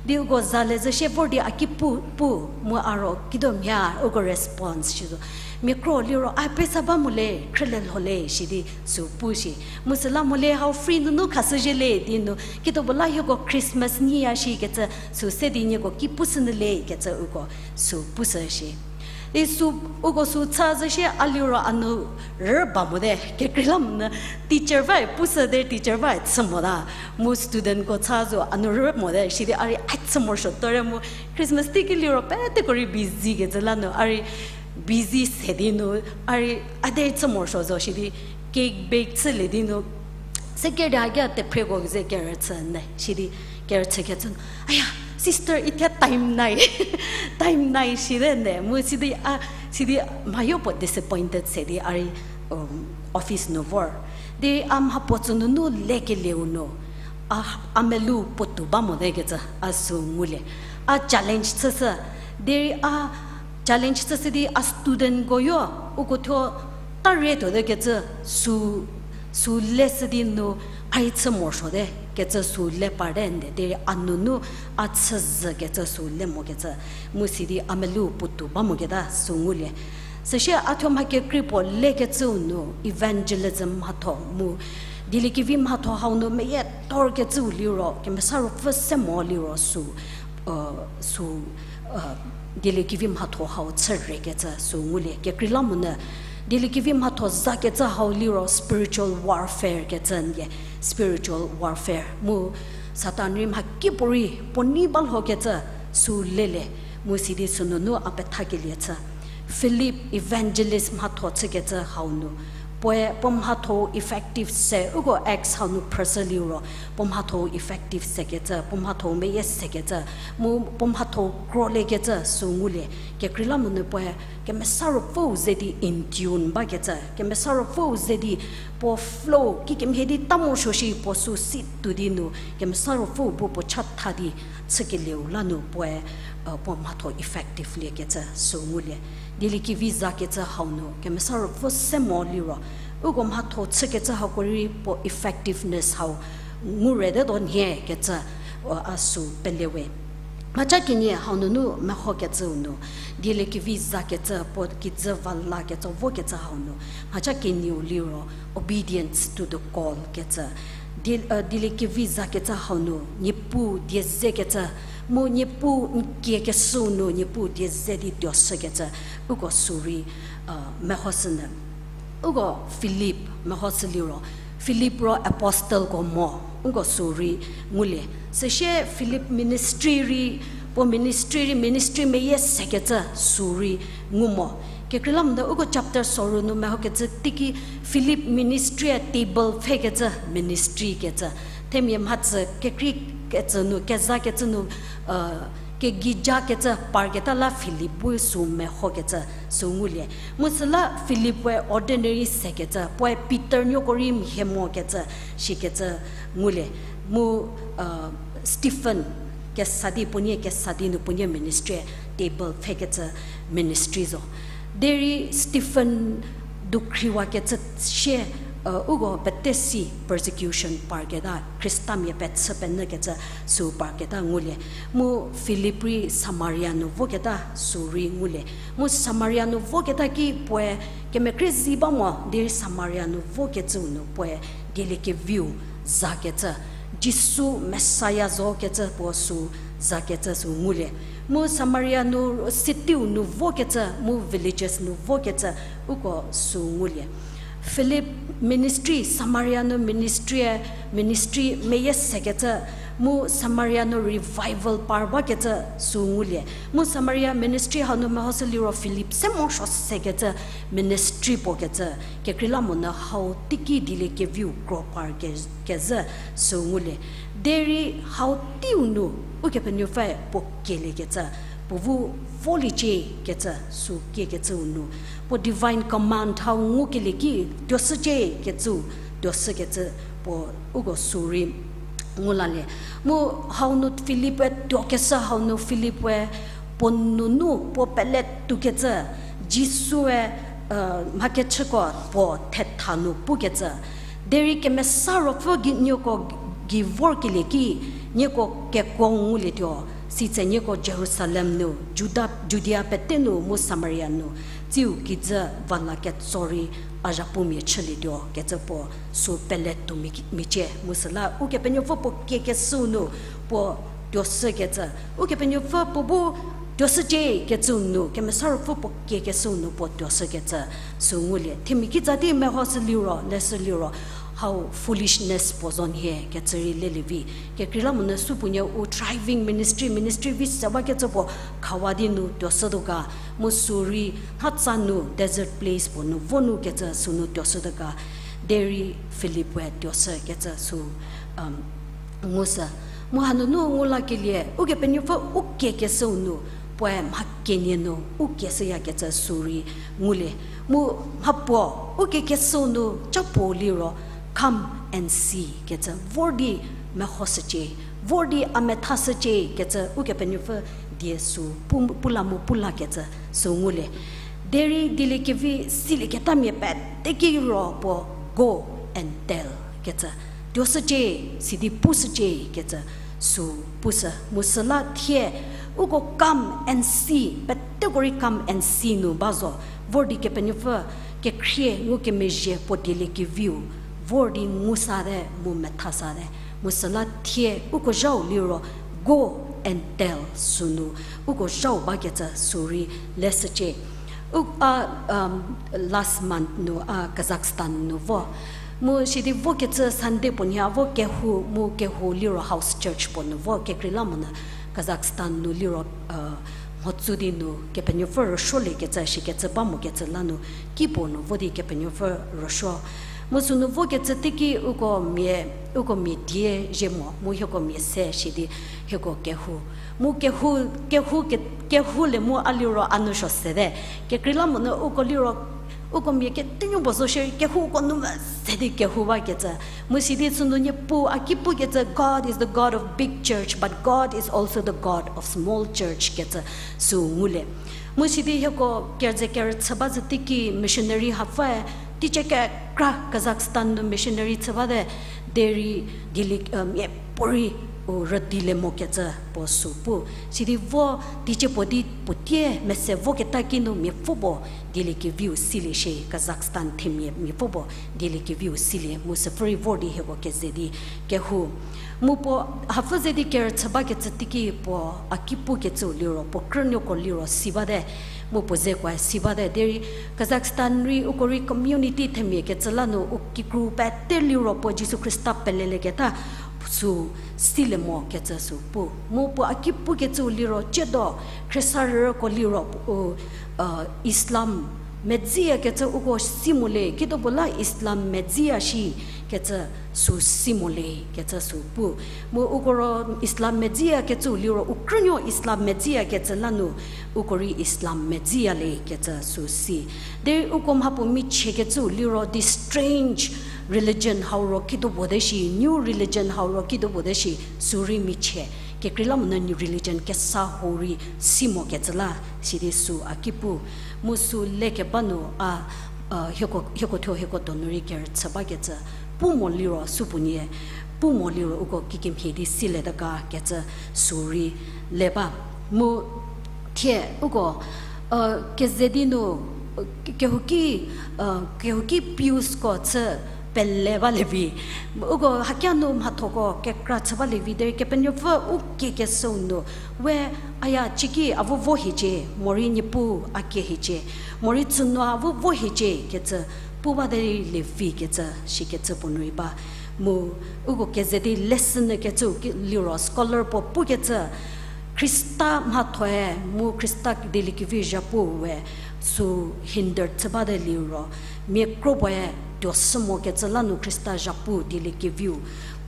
Di uko zale zhü shie vor di a ki pu, pu, mu a ro kido mhie uko response shi zo. Mia kro liro a pesa ba mo le, khrüle lho le, sidi sü pu shi. Mu süla mo le hau free nunu khashüzhie le di nu, kituo puo la hieko Christmas nyiya shikecü sü se di nieko ki pushünyü le kecü uko sü pushü shi. Di sü, uko sü cha zhü shie a liro a nu rü ba mote, kekreilamonyü teacher vae pushü di teacher vae chü mota. Mu studentko cha zo a nu rü mote, sidi a rei a chü morosuo tuore mu Christmas teiki liro peteko rei busy kecü la nu a rei busy se di nu a rei a derei chü morosuo zo sidi cake bake chülie di nu se kerü di a ki a tephrieko ze kerüchü ne, sidi kerüchükecü nu, aya, sister, ithie time nai, time nai site ne, mu sidi a, sidi mhayo puo disappointed se di a rei office nu vor. Di a mhapuo tsü nunu lekelieu nu, a, a melou puotou ba mote kecü a sü ngulie. A challenge chüshü. Derei a challenge chüshü di a studentko yo, uko thuo ta rie tuote kecü sü, sü leshü di nu, a rei chü morosuote kecü sü le parte nde, derei a nunu a chü zhü kecü sü le mokecü, mu sidi a melou puotou ba moketa sü ngulie. Süsie a thuo mha kekrei puo lekecüu nu evangelism mhatho mu dieliekevi mhatho hau nu meyie thorkecüu liro, Kemesa Ruopfü se mo liro sü, sü, dieliekevi mhatho hau chü rei kecü sü ngulie. Kekreilamonyü Dieliekevi mhatho zakecü hau liro spiritual warfare kecü nie, spiritual warfare. Mu Satan rei mhakipuorei puo nei ba lhokecü sü lelie, mu sidi sünunu a pethakelie chü. Philip evangelist mhatho chükecü hau nu, puoe puo mhatho effective se, uko Acts hau nu phrüshü liro, puo mhatho effective sekecü, puo mhatho meyie sekecü, mu puo mhatho kroliekecü sü ngulie, kekreilamonyü puoe Kemesa Ruopfüu ze di in tune bakecü, Kemesa Ruopfüu ze di puo flow kikemhie di ta morosuo shi puo sü si tuo di nu, Kemesa Ruopfüu bu puo chatha di chükelieu la nu puoe, puo mhatho effective liekecü sü ngulie. Dieliekevi zakecü hau nu Kemesa Ruopfü se mo liro, uko mhatho chükecü hako rei puo effectiveness hau ngu rütetuo nhie kecü, a sü pelewe. Mhaca kenie hau nunu mehokecüu nu, dieliekevi zakecü puo kijü va lakecü vokecü hau nu, mhaca kenieu liro obedience to the call kecü. Dieliekevi zakecü hau nu Niepuu die zekecü, mu Niepuu n kiekeshüu nu Niepuu die ze di tuoshükecü, uko sü rei mehoshünyü. Uko Philip mehoshü liro, Philip ro apostleko mo, uko sü rei ngulie. Süsie Philip ministry rei, puo ministry rei ministry meyie sekecü sü rei ngu mo. Kekreilamonyü uko chapter soru nu mehokecü teiki Philip ministry-e table pfhekecü ministry kecü. Themia mhatsü kekreikecü nu, kezakecü nu, kegijakecü parketa la Philip bu sü mehokecü sü ngulie. Mu süla Philip-e ordinary sekecü, puoe Peter nuoko rei mhie mokecü shikecü ngulie. Mu Stephen kesa di, puonie kesa di nu puonie ministry table pfhekecü ministry zo. Derei Stephen dukhriwakecü sie, uko pete si persecution parketa, Khristamia pechü penyükecü sü parketa ngulie. Mu Philip rei Samaria nu voketa sü rei ngulie. Mu Samaria nu voketa ki puoe kemekhrie zi ba mo, derei Samaria nu vokecüu nu puoe dieliekeviu zakecü, Jisu Messiah zokecü puo sü zakecü sü ngulie. Mu Samaria nu city-u nu vokecü, mu villages nu vokecü, uko sü ngulie. Philip ministry, Samaria nu ministry-e, ministry meyie sekecü, mu Samaria nu revival par bakecü sü ngulie. Mu Samaria ministry hau nu mehoshü liro Philip se morosuo sekecü ministry puo kecü, kekreilamonyü hau teiki dieliekeviu kro par ke-, kezhü sü ngulie. Derei hau teiu nu Ukepenuopfüe puo kieliekecü, puo bu voliecie kecü sü kiekecüu nu, puo divine command hau ngukelie ki tuoshücie kecüu, tuoshükecü puo uko sü rei ngu lalie. Mu hau nu Philip-e tuokeshü hau nu Philip-e puo nunu puo pele tuokecü, Jisu-e mhakechüko puo thetha nu pukecü. Derei Kemesa Ruopfü gei nieko gei vorkelie ki, nieko kekuo ngulietuo, sitse nieko Jerusalem nu, Juda, Judia pete nu mu Samaria nu, tsiu kijü vala ketso rei a zhapumia chülietuo kecü puo sü pele tuo mi-, micie. Mu süla Ukepenuopfü puo kiekeshüu nu puo tuoshükecü, Ukepenuopfü puo bu tuoshücie kecüu nu, Kemesa Ruopfü puo kiekeshüu nu puo tuoshükecü sü ngulie. Themia kitsa di mehoshü liro, leshü liro, hau foolishness puo zo nhie kecü rei lelie vi. Kekreilamonyü supuonie u thriving ministry, ministry vi se bakecü puo khawa di nu tuoshütuo ga, mu sü rei hatsa nu desert place puo nu vo nu kecü sü nu tuoshütuo ga, derei Philip-e tuoshükecü sü ngushü. Mu hanunu ngu lakelie, Ukepenuopfü u kiekeshüu nu, puoe mha kenie nu u kieshüyakecü sü rei ngulie. Mu mhapuo u kiekeshüu nu ca puo liro, come and see kecü, vor di mehoshücie, vor di a methashücie kecü Ukepenuopfü die sü pu-, pula mu pulakecü sü ngulie. Derei dieliekevi silieketamia pete ki ro puo go and tell kecü, tuoshücie, sidi pushücie kecü sü pushü. Mu süla thie uko come and see, peteko rei come and see nu ba zo, vor di Kepenuopfü kekhrie ngukemezhie puo dieliekeviu vor di ngu sate mu metha sate. Mu süla thie uko zhau liro go and tell sünu uko zhau bakecü sü rei leshücie. U a, um, last month nu a Kazakhstan nu vo. Mu sidi vokecü Sunday puo nhie a vo kehou, mu kehou liro house church puo nu vo, kekreilamonyü Kazakhstan nu liro, mhotsü di nu Kepenuopfü rüsuoliekecü shikecü ba mokecü la nu, kipuo nu vo di Kepenuopfü rüsuo. Mu sünu vokecü teiki uko mia, uko mia die zhie mo, mu hieko mia se shidi hieko kehou. Mu kehou, kehou ke-, kehou le mu a liro a nou suo sete. Kekreilamonyü uko liro, uko mia ketenuo puo zo shierei kehou uko nu mese di kehou bakecü. Mu sidi sünu Niepuu a ki pukecü, God is the God of big church, but God is also the God of small church kecü sü ngulie. Mu sidi hieko kerüzekerüchü ba zhü teiki missionary hapfüe, teicie kekra Kazakhstan nu missionary chü bate, derei Dieli, miapuorei u rüdilie mokecü puo sü pu. Sidi vo teicie puo di puotie mese voketa ki nu miapfü puo Dieliekeviu silie shie, Kazakhstan themia miapfü puo Dieliekeviu silie, mu süpfürei vor di hieko keze di kehou. Mu puo hapfü ze di kerüchü bakecü teiki puo a ki pukecüu liro puo krünuoko liro si bate, mu puo zekoe si bate derei Kazakhstan rei uko rei community themia kecü la nu u kikru pete liro puo Jisu Khrista pelelieketa sü silie mokecü sü pu. Mu puo a ki pukecüu liro ciedo khriesarüko liro u Islam medziyakecü uko si mo le, kituo puo la Islam medziya shi kecü sü si mo le kecü sü pu. Mu uko ro Islam medziyakecüu liro u krünuo Islam medziyakecü la nu uko rei Islam medziya le kecü sü si. Derei uko mhapuo michiekecüu liro the strange religion hau ro kituo puo te shi, new religion hau ro kituo puo te shi, sü rei michie. Kekreilamonyü new religion kesa hau rei si mokecü la, sidi sü a ki pu. Mu sü lekeba nu a, hieko, hieko thuo hieko donu rei kerüchü bakecü pu mo liro supuonie, pu mo liro uko kikemhie di silieta ga kecü sü rei le ba. Mu thie uko keze di nu, kehouki, kehouki piusko chü pele balie vi. Uko hakia nu mhathoko kekra chü balie vi derei Kepenuopfü u kiekeshüu nu, we aya cieki avu vo hiecie, morei Niepuu a kie hiecie, morei tsünu avu vo hiecie kecü pu bate rei le vi kecü shikecü puo nu rei ba. Mu uko keze di lesson nu kecüu ki liro scholar puo pukecü, Khrista mhathoe mu Khrista Dieliekevi zhapu we sü hinder chü bate liro, mia kro puoe tuo shü mokecü la nu Khrista zhapu Dieliekeviu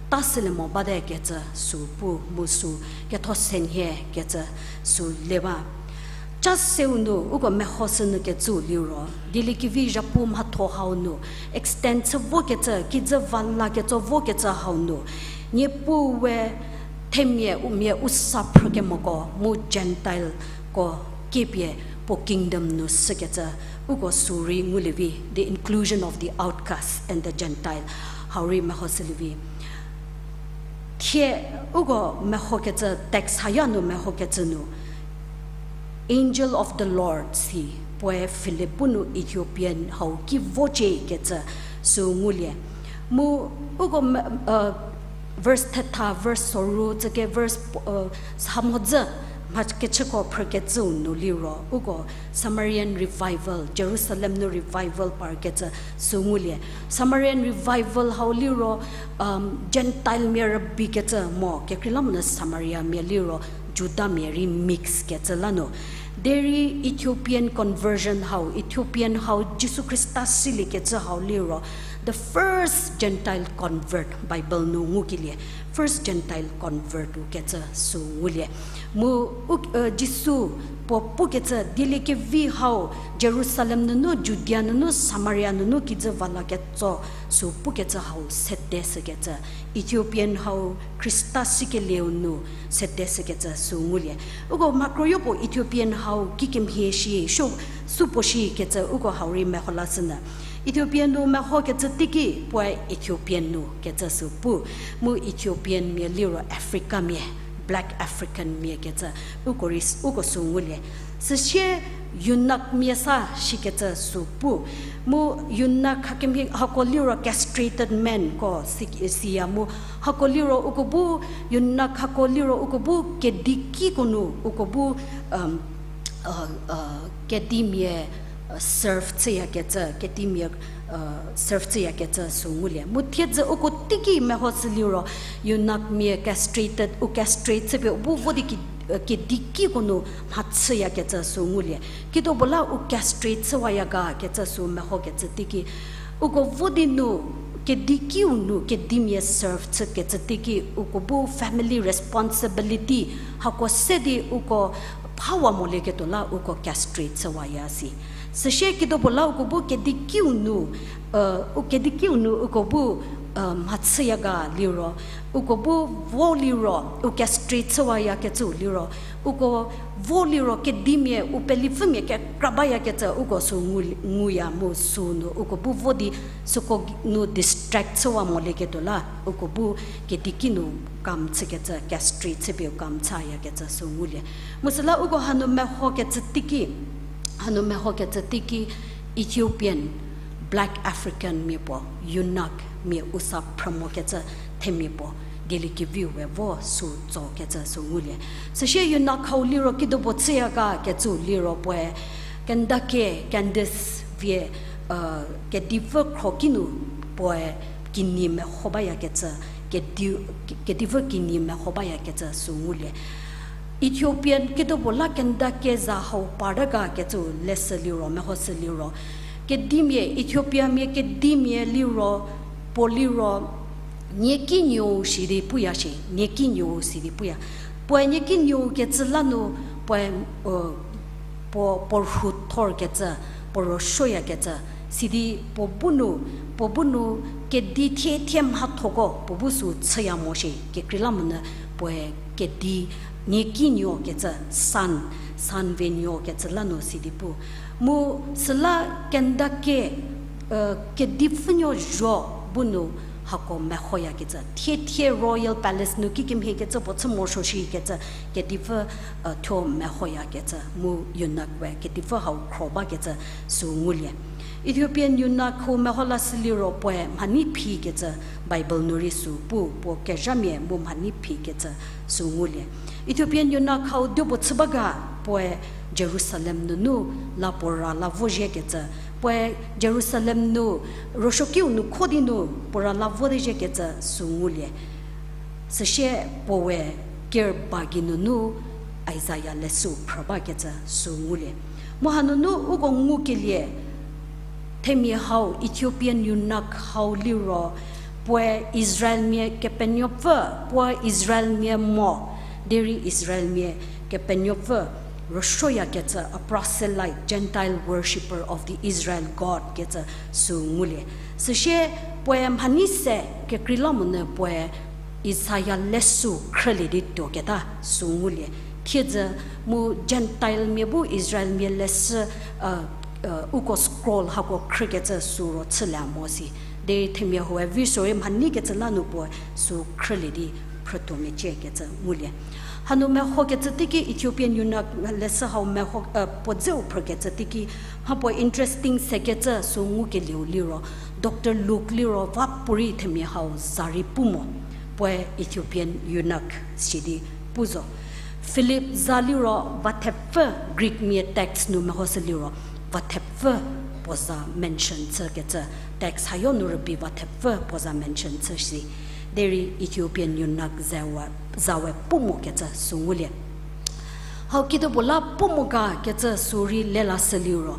ta sülie mo bate kecü sü pu mu sü ketho senhie kecü sü le ba. Ca seu nu uko mehoshü nyü kecüu liro, Dieliekevi zhapu mhatho hau nu, extend chü vokecü, kijü va la ketso vokecü hau nu, Niepuu we themia u mia u sa phrükemoko mu Gentileko kiepie puo kingdom nu shükecü, uko sü rei ngulie vi, the inclusion of the outcast and the Gentile, hau rei mehoshülie vi. Thie uko mehokecü, text haya nu mehokecü nu, Angel of the Lord si, puoe Philip bu nu Ethiopian hau ki vocie kecü sü ngulie. Mu uko verse thetha, verse soru, tsüke verse, hamhodzü, mha kechüko phrükecüu nu liro, uko Samarian revival, Jerusalem nu revival parkecü sü ngulie. Samarian revival hau liro, Gentile mia rübeikecü mo, kekreilamonyü Samaria mia liro, Judamia rei mix kecü la nu. Derei Ethiopian conversion hau, Ethiopian hau Jisu Khrista siliekecü hau liro, the first Gentile convert Bible nu ngukelie, first Gentile convert u kecü sü ngulie. Mu u, Jisu puo pukecü Dieliekevi hau Jerusalem nunu, Judia nunu, Samaria nunu kijü va la ketso sü pukecü hau sede shükecü, Ethiopian hau Khrista sikelieu nu sede shükecü sü ngulie. Uko mha kroyo puo Ethiopian hau kikemhie shi, sü, sü puo shikecü uko hau rei meho lashünyü. Ethiopian nu mehokecü teiki puoe Ethiopian nu kecü sü pu. Mu Ethiopian mia liro Africa mia, Black African mia kecü, uko rei, uko sü ngulie. Süsie eunuch mia sa shikecü sü pu. Mu eunuch hakemhie hako liro castrated menko si, siya mu hako liro uko bu, eunuch hako liro uko bu kedikiko nu uko bu, kedimia serve chüyakecü, kedimia serve chüyakecü sü ngulie. Mu thiedzü uko teiki mehoshü liro, eunuchmia castrated, u castrate chüpie u bu vo di ki, kedikiko nu mhachüyakecü sü ngulie. Kidopuo la u castrate chüwaya ga kecü sü mehokecü teiki, uko vo di nu, kedikiu nu kedimia serve chükecü teiki uko bu family responsibility hako se di uko phawa molieketuo la uko castrate chüwaya si. Süsie kidopuo la uko bu kedikiu nu, u kedikiu nu uko bu mhachüya ga liro, uko bu vo liro, u castrate chüwayakecü liro, uko vo liro kedimia u pelipfümia kekra bayakecü uko sü ngu, nguya mu sü nu uko bu vo di süko nu distract chüwa molieketuo la uko bu kediki nu kam chükecü, castrate chüpie u kam chüyakecü sü ngulie. Mu süla uko hanu mehokecü teiki, hanu mehokecü teiki Ethiopian, Black African mia puo, eunuch mia u sa phrü mokecü themia puo, dieliekeviu we vo sü tsokecü sü ngulie. Süsie eunuch hau liro kidopuo chüya ga kecü liro puoe, Kandake Candace vie, kedipfü khro kinu puoe kinyi meho bayakecü, kedi, kedipfü kinyi meho bayakecü sü ngulie. Ethiopian kidopuo la Kandake za hau parta ga kecü leshü liro, mehoshü liro, kedimia, Ethiopiamia kedimia liro, puo liro, niekinuou sidi puya shie, niekinuou sidi puya. Puoe niekinuou kecü la nu, puoe, puo, puo rhu thorkecü, puo ruosuoyakecü, sidi puo bu nu, puo bu nu kedi thie thie mhathoko puo bu sü chüya mo shie, kekreilamonyü puoe kedi niekinuokecü, san, san vie nuokecü la nu sidi pu. Mu süla Kandake, kedipfünuo zho bu nu hako mehoyakecü, thie thie royal palace nu kikemhiekecü puo chü morosuo shikecü, kedipfü, thuo mehoyakecü, mu eunuch we kedipfü hau khro bakecü sü ngulie. Ethiopian eunuch hau meho lashü liro puoe mhanyi phikecü, Bible nu rei sü pu, puo kezhamia mu mhanyi phikecü sü ngulie. Ethiopian eunuch hau diopuo chü ba ga, puoe Jerusalem nunu la puo ra la vozhiekecü, puoe Jerusalem nu, ruosuokiu nu kho di nu puo ra la vo di zhiekecü sü ngulie. Süsie puoe ker ba geinunu Isaiah leshü phrü bakecü sü ngulie. Mu hanunu uko ngukelie, themia hau, Ethiopian eunuch hau liro, puoe Israelmia kepenuopfü, puoe Israelmia mo, derei Israelmia kepenuopfü, ruosuoyakecü, a proselyte, Gentile worshipper of the Israel God kecü sü ngulie. Süsie puoe mhanyi se kekreilamonyü puoe Isaiah leshü khrülie di tuoketa sü ngulie. Thiedzü mu Gentile mia bu Israelmia leshü, uko scroll hako khrükecü sü ro chülie mo si. Derei themia huoe visor-e mhanyikecü la nu puoe sü khrülie di phrütuo meciekecü ngulie. Hanu mehokecü teiki Ethiopian eunuch leshü hau meho, puo dzeu phrükecü teiki, mha puo interesting sekecü sü ngukelieu liro, Doctor Luke liro va puorei themia hau za rei pu mo, puoe Ethiopian eunuch sidi pu zo. Philip za liro va thepfü, Greek mia text nu mehoshü liro va thepfü puo za mention chükecü, text hayo nu rübei va thepfü puo za mention chü si. Derei Ethiopian eunuch zawe, zawe pu mokecü sü ngulie. Hau kidopuo la pu mo ga kecü sü rei lelashü liro,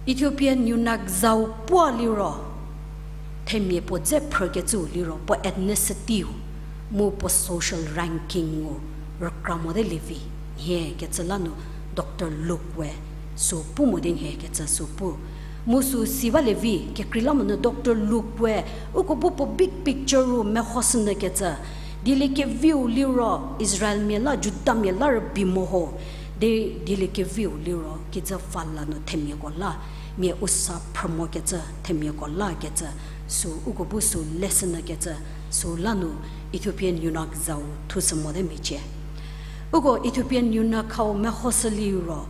Ethiopian eunuch zau puo liro, themia puo dze phrükecüu liro, puo ethnicity-u, mu puo social ranking-u rükra mote lievi, nhie kecü la nu Doctor Luke we sü pu mo di nhie kecü sü pu. Mu sü si balie vi, kekreilamonyü Doctor Luke we uko bu puo big picture-u mehoshünyükecü, dieliekeviu liro Israelmia la Judamia la rübei mo ho, derei dieliekeviu liro kijü fala nu themiako la, mia u sa phrü mokecü themiako la kecü, sü uko bu sü leshünyükecü, sü la nu Ethiopian eunuch zau thushü mote mecie. Uko Ethiopian eunuch hau mehoshü liro,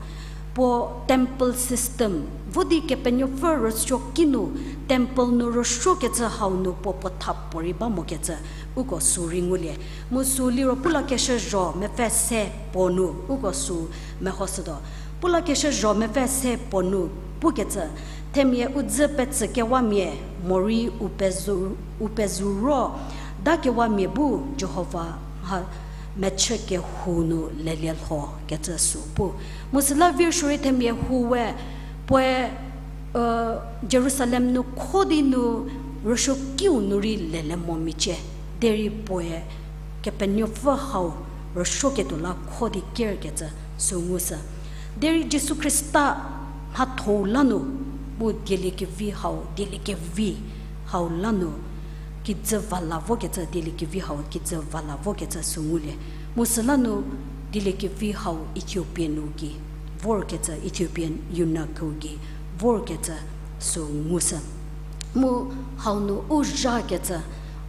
puo temple system, vo di kepenuopfü rüsuoki nu, temple nu rüsuokecü hau nu puo puo tha puorei ba mokecü, uko sü rei ngulie. Mu sü liro Pulakeshü zho mepfü se puo nu, uko sü mehoshütuo. Pulakeshü zho mepfü se puo nu, Pukecü, themia u dzü petsükewamia, morei u pezu, u pezu ro, dakewamia bu Jihova mha mechü kehou nu lelie lho kecü sü pu. Mu süla virshurei themia hou we, puoe, Jerusalem nu kho di nu rüsuokiu nu rei lelie mo michie, derei puoe Kepenuopfü hau rüsuoketuo la kho di kerkecü sü ngushü. Derei Jisu Khrista mhathou la nu, mu dieliekevi hau, dieliekevi hau la nu, kijü va la vokecü, dieliekevi hau kijü va la vokecü sü ngulie. Mu süla nu dieliekevi hau Ethiopia nu gei vorkecü, Ethiopian eunuch-u gei vorkecü sü ngushü. Mu hau nu u zhakecü,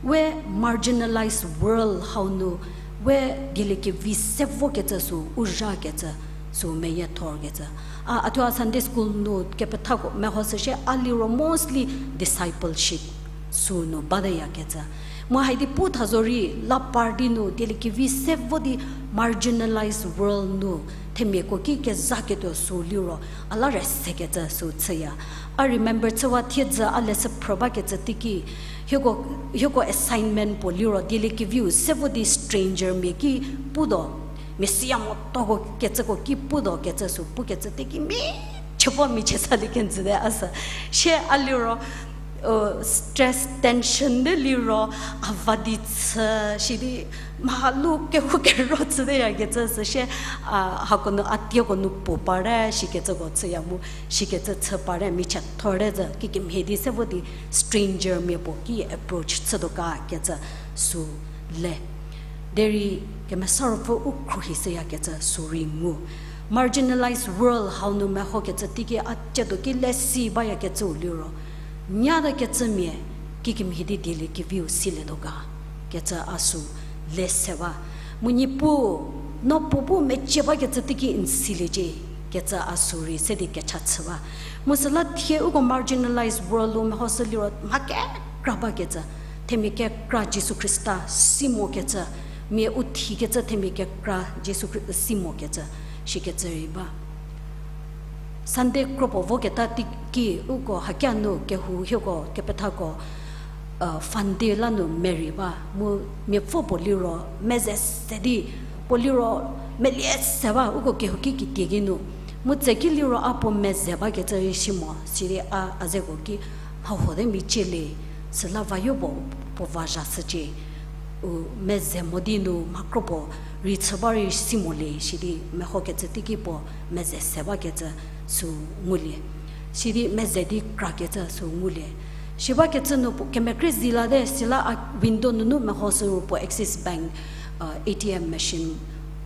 we marginalized world hau nu, we dieliekevi se vokecü sü u zhakecü, sü meyiethorkecü. A, a thuo a Sunday school nu kepethako mehoshü shie, a liro mostly discipleship sü nu bateyakecü. Mu haidi pu tha zorei la par di nu dieliekevi se vo di marginalized world nu themiako ki kezaketuo sü liro a la rei sekecü sü chüya. A remember chüwa thiedzü a leshü phrü bakecü teiki, hieko, hieko assignment puo liro dieliekeviu se vo di stranger mia ki putuo, mia siya motoko kecüko ki putuo kecü sü pukecü teiki mi chüvo mi chü salie kenjüte a sü. Shie a liro, stress, tension de liro, a va di chü, sidi mha lu kehou kero chüteyakecü sü shie, a, hako nu a tieko nu puo parte, shikecüko chüya mu, shikecü chü parte, mi chü thorte zü, kikemhie di se vo di stranger mia puo ki approach chütuo ga kecü sü le. Derei Kemesa Ruopfü u khruohi shüyakecü sü rei ngu. Marginalized world hau nu mehokecü teiki a ciedo ki lesi bayakecüu liro, nyata kecümia kikemhie di dieliekeviu silietuo ga kecü a sü le se ba. Mu Niepuu, no puo bu mecie bakecü teiki n siliecie kecü a sü rei se di kecha chü ba. Mu süla thie uko marginalized world-u mehoshü liro mha kekra bakecü, themia kekra Jisu Khrista si mokecü, mia u thikecü themia kekra Jisu Khri-, si mokecü, shikecü rei ba. Sunday kropuo voketa teiki uko hakia nu kehou hieko kepethako, Fun Day la nu merei ba, mu miapfü puo liro meze se di, puo liro melie se ba uko kehouki kitie ki nu. Mu tseki liro a puo meze bakecü rei si mo, sidi a, a zeko ki mhahuo de mi cielie, süla vayo puo, puo va zha shücie. U meze mo di nu mha kropuo rei chü ba rei si molie, sidi mehokecü teiki puo meze se bakecü sü ngulie. Sidi meze di krakecü sü ngulie. Shi bakecü nu puo kemekrei zi late, süla a window nunu mehoshü ru puo Axis Bank, A T M machine,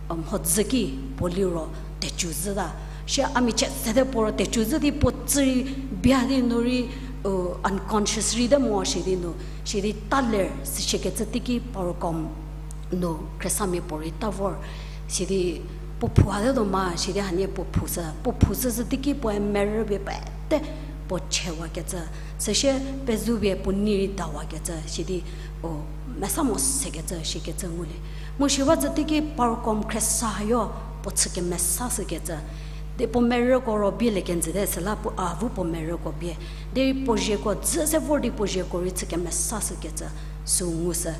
mhodzü ki puo liro tecu zhüta. Shi a michie sete puo ro tecu zhü di puo tsü rei bia di nu rei, unconscious rei te mo shi di nu, shi di ta ler, shikecü teiki Powercom nu Khristamia puo rei ta vor. Sidi puo phu hate tuo ma, sidi hanie puo phu sü, puo phu sü sü teiki puoe merü pie pete puo chewakecü. Süsie pezu pie puo nei rei dawakecü, sidi, o, mesa mo sekecü, shikecü ngulie. Mu shi ba zü teiki Powercom khriesa hayo puo chü kemesa shükecü. Di puo merüko ro bielie kenjüte, süla puo a vu puo merüko bie. Derei puo zieko dzü se vor di puo zieko rei chü kemesa shükecü sü ngu sü.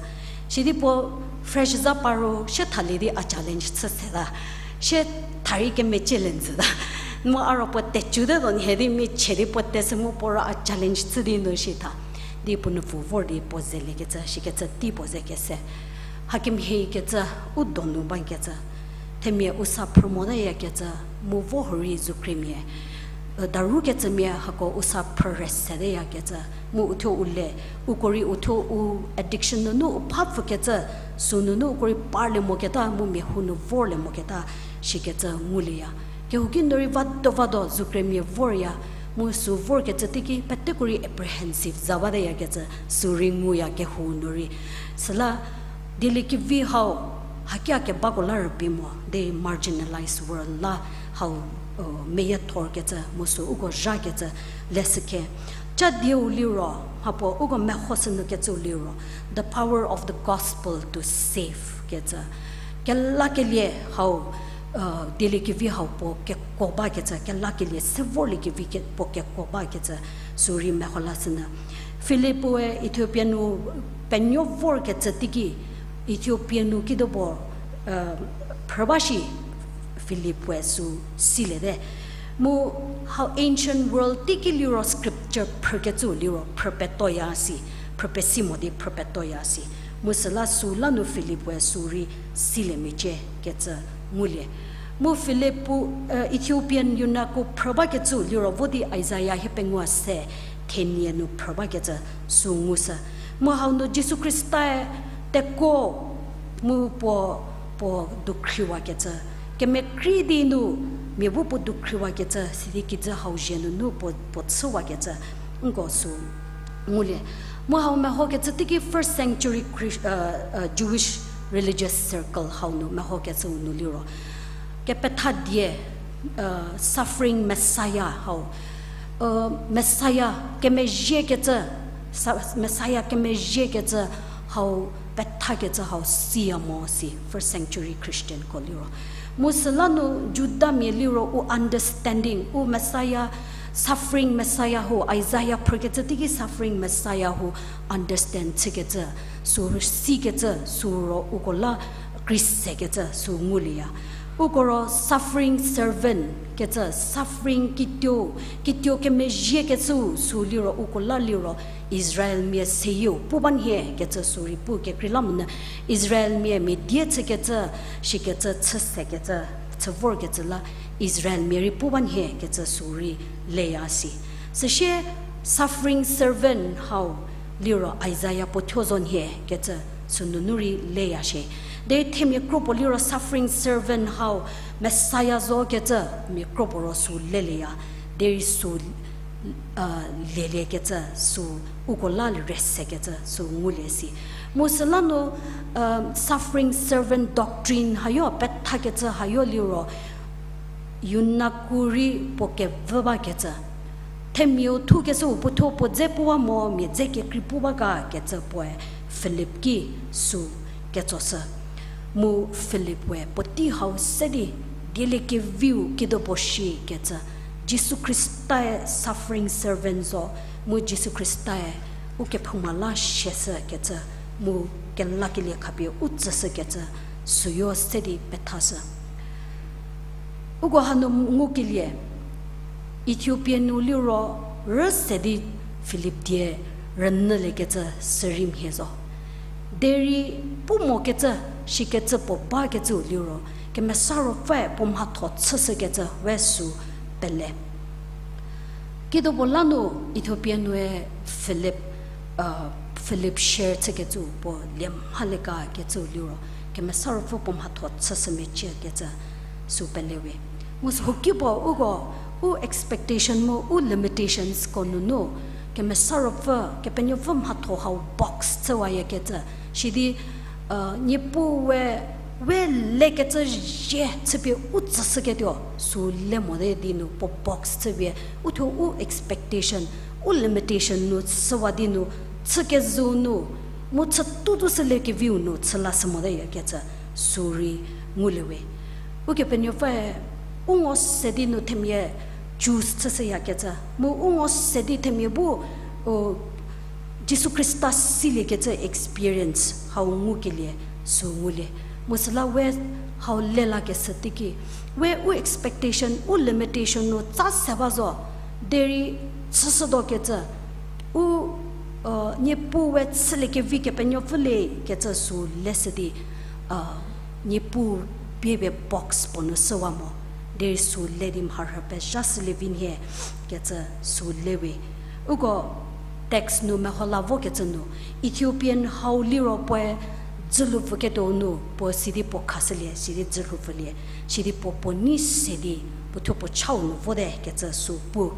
Sidi puo fresh za pa ro sie thalie di a challenge chü seta. Sie tha rei kemecielie njüta. Mu a ro puo tecu te tuo nhie di michie di puo te sü mu puo ro a challenge chü di nu shi tha. Di puo nupfu vor di puo zeliekecü, shikecü tei puo ze kese. Hakemhie kecü, u donu bakecü. Themia u sa phrü motayakecü, mu vo hurei zukriemia, darukecümia hako u sa phrü re seteyakecü, mu uthuo u le, uko rei uthuo u addiction nunu u pha pfükecü, sü nunu uko rei parlie moketa, mu mia hou nu vorlie moketa, shikecü ngulieya. Kehouki nu rei vado vado zukriemia vorya, mu sü vorkecü teiki peteko rei apprehensive za bateyakecü, sü rei nguya kehou nu rei. Süla, dieliekevi hau, hakia kebako la rübei mo, de marginalized world la hau, meyiethorkecü, mu sü uko zhakecü, leshükhe. Cha dieu liro, mhapuo uko mehoshü nukecüu liro, the power of the gospel to save kecü. Kelakelie hau, dieliekevi hau puo kekuo bakecü, kelakelie se vorliekevi ke-, puo kekuo bakecü, sü rei meho lashünyü. Philip-e Ethiopian nu penuo vorkecü teiki, Ethiopian nu kidopuo phrü ba shi, Philip-e sü siliete. Mu hau ancient world teiki liro scripture phrükecü liro phrü petuoya si, phrü pesi mo di phrü petuoya si. Mu süla süla nu Philip-e sü rei silie mecie kecü ngulie. Mu Philip-u, Ethiopian eunuch-u phrü bakecü liro vo di Isaiah hiepengou se thenie nu phrü bakecü sü ngushü. Mu hau nu Jisu Khrista-e tekuo mu puo, puo dukhriwakecü, kemekrei di nu mia bu puo dukhriwakecü, sidi kijü hau zhie nunu puo, puo chüwakecü, nko sü ngulie. Mu hau mehokecü teiki first century Jewish religious circle hau nu mehokecüu nu liro, kepethadie, suffering Messiah hau, Messiah kemezhiekecü, Messiah kemezhiekecü hau pethakecü hau siya mo si first century Christianko liro. Mu süla nu Judamia liro u understanding, u Messiah, suffering Messiah hu, Isaiah phrükecü teiki suffering Messiah hu understand chükecü, sü sikecü, sü ro uko la kreisekecü sü ngulieya. Uko ro suffering servant kecü, suffering kituo, kituo kemezhiekecü sü liro uko la liro Israelmia seyieu pu ba nhie kecü sü rei pu kekreilamonyü, Israelmia mia die chükecü, shikecü chü sekecü, chü vorkecü la Israelmia rei pu ba nhie kecü sü rei leya si. Süsie suffering servant hau liro Isaiah puo thuo zo nhie kecü sünunu rei leya shie. Derei themia kropuo liro suffering servant hau Messiah zo kecü mia kropuo ro sü lelieya. Derei sü leliekecü sü uko la resekecü sü ngulie si. Mu süla nu suffering servant doctrine hayo pethakecü hayo liro eunuch-u rei puo kevü bakecü, themiau thukeshüu puothuo puo dze puwa mo mia dze kekrei pu ba ga kecü puoe Philip ki sü ketsoshü. Mu Philip we puotei hau se di dieliekeviu kidopuo shi kecü, Jisu Khrista-e suffering servant zo, mu Jisu Khrista-e ukephouma la siashü kecü, mu kelakelie khapie u tsüshü kecü, süyo se di pethashü. Uko hanu ngukelie, Ethiopia nu liro rüse di Philip die rünyüliekecü sürei mhie zo. Derei pu mokecü, shikecü puo bakecüu liro, Kemesa Ruopfüe puo mhatho chüshükecü we sü pele. Kidopuo la nu Ethiopia nue Philip, Philip share chükecüu puo lie mhaliekecüu liro, Kemesa Ruopfü puo mhatho chüshü mecie kecü sü pele we. Mu sü huoki puo uko, u expectation mu u limitationsko nunu, Kemesa Ruopfü, Kepenuopfü mhatho hau box chüwayakecü, sidi, Niepuu we, we lekecü zhie chüpie u tsüshüketuo, sü le mote di nu puo box chüpie, uthuo u expectation, u limitation nu chüwa di nu, chükezhü nu, mu chütuotuo shüliekeviu nu chü lashü moteyakecü, sü rei ngulie we. Ukepenuopfüe, u ngo se di nu themia choose chüshüyakecü, mu u ngo se di themia bu, u, Jisu Khrista siliekecü experience hau ngukelie sü ngulie. Mu süla we hau lelakeshü teiki, we u expectation, u limitation nu tsa se ba zo, derei chüshütuokecü, u, Niepuu we chüliekevi Kepenuopfü le kecü sü leshü di, Niepuu pie pie box puo nu shüwa mo, derei sü le di mharhü pezha shülie vi nhie kecü sü le we. Uko text nu meho la vokecü nu, Ethiopian hau liro puoe dzülhoupfüketuo nu puo sidi puo khashülie, sidi dzülhoupfülie, sidi puo puo nei se di puothuo puo chau nu vote kecü sü pu.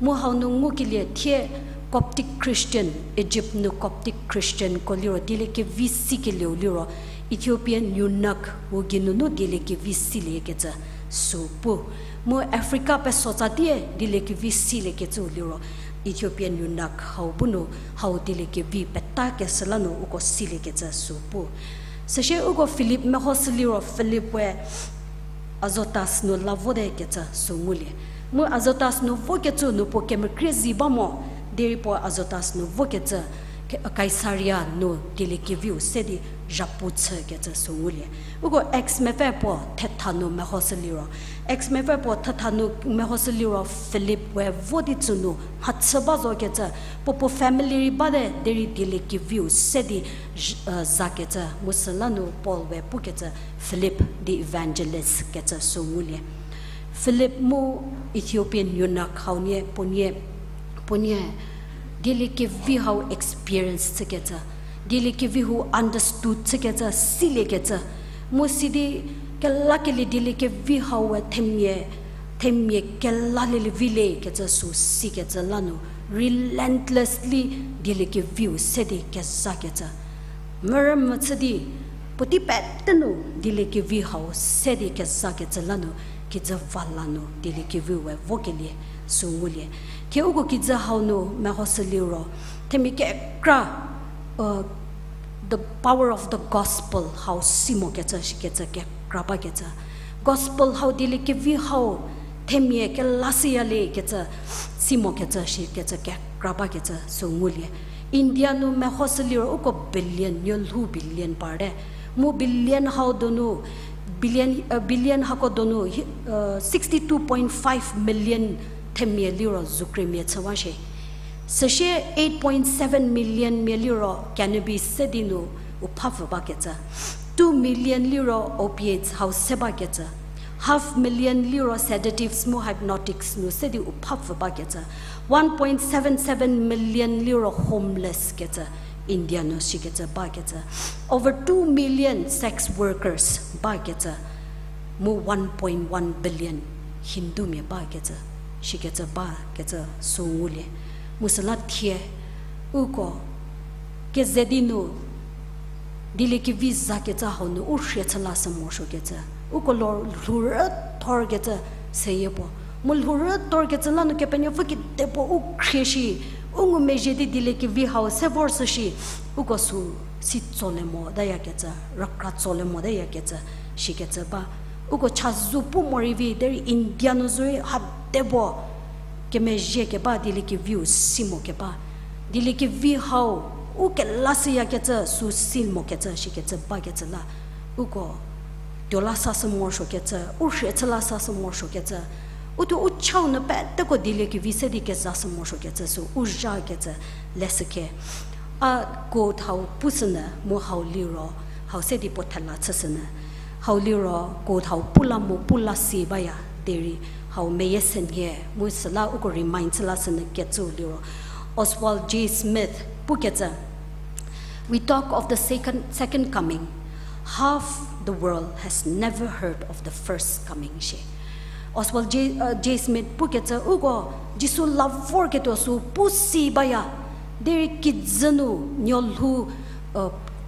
Mu hau nu ngukelie thie Coptic Christian, Egypt nu Coptic Christianko liro dieliekevi sikelieu liro Ethiopian eunuch-u geinunu dieliekevi siliekecü sü pu. Mu Africa pesotsa die dieliekevi siliekecüu liro Ethiopian eunuch hau bu nu hau dieliekevi petakeshü la nu uko siliekecü sü pu. Süsie uko Philip mehoshü liro Philip we Azotus nu la vote kecü sü ngulie. Mu Azotus nu vokecü nu puo kemekrie zi ba mo, derei puo Azotus nu vokecü, Kaisaria nu dieliekeviu se di zhapu chükecü sü ngulie. Uko Acts mepfü puo thetha nu mehoshü liro, Acts mepfü puo thetha nu mehoshü liro Philip we vo di tsü nu mhachü ba zokecü, puo puo family rei bate derei dieliekeviu se di zakecü, mu süla nu Paul we pukecü Philip the evangelist kecü sü ngulie. Philip mu Ethiopian eunuch hau nie, puo nie, puo nie dieliekevi hau experience chükecü, dieliekevi hu understood chükecü, siliekecü, mu sidi kelakelie dieliekevi hau we themia, themia kelalie vi le kecü sü sikecü la nu relentlessly dieliekeviu se di kezakecü. Mürü mvü chü di, puotei pete nu dieliekevi hau se di kezakecü la nu, kijü va la nu dieliekeviu we vokelie sü ngulie. Thie uko kijü hau nu mehoshü liro, themia kekra, the power of the gospel hau si mokecü shikecü kekra bakecü. Gospel hau dieliekevi hau themia kelashüya le kecü si mokecü shikecü kekra bakecü sü ngulie. India nu mehoshü liro uko billion, nuolhou billion parte. Mu billion hau donu, billion, billion hako donu, sixty two point five million themia liro zukriemia chüwa shie. Süsie eight point seven million mia liro cannabis se di nu u phapfü bakecü. Two million liro opiates hau se bakecü. Half million liro sedatives mu hypnotics nu se di u phapfü bakecü. One point seven seven million liro homeless kecü, India nu shikecü bakecü. Over two million sex workers bakecü. Mu one point one billion Hindumia bakecü, shikecü bakecü sü ngulie. Mu süla thie, uko, keze di nu, dieliekevi zakecü hau nu u rhie chü lashü morosuokecü. Uko lor lhourüthorkecü seyie puo. Mu lhourüthorkecü la nu Kepenuopfü kedipuo u khrie shi, u ngumezhie di dieliekevi hau se vor shü shi, uko sü si tsolie mo tayakecü, rükra tsolie mo tayakecü, shikecü ba. Uko chazou pu morei vi, derei India nu zorei hade puo kemezhie keba dieliekeviu si mo keba. Dieliekevi hau u kelashüyakecü sü si mokecü shikecü bakecü la. Uko tuo la sashü morosuokecü, u rhie chü la sashü morosuokecü. Uthuo u chau nu peteko dieliekevi se di kezashü morosuokecü sü u zhakecü leshükhe. A quote hau pushünyü mu hau liro, hau se di puo thela chüshünyü. Hau liro quote hau pu la mo pu la si baya derei hau meyie senhie mu süla uko remind chü lashünyü kecü liro Oswald J. Smith pukecü, We talk of the second, second coming. Half the world has never heard of the first coming shie. Oswald J, J. Smith pukecü uko Jisu la vorketuo sü pu si baya, derei kijü nu nuolhou,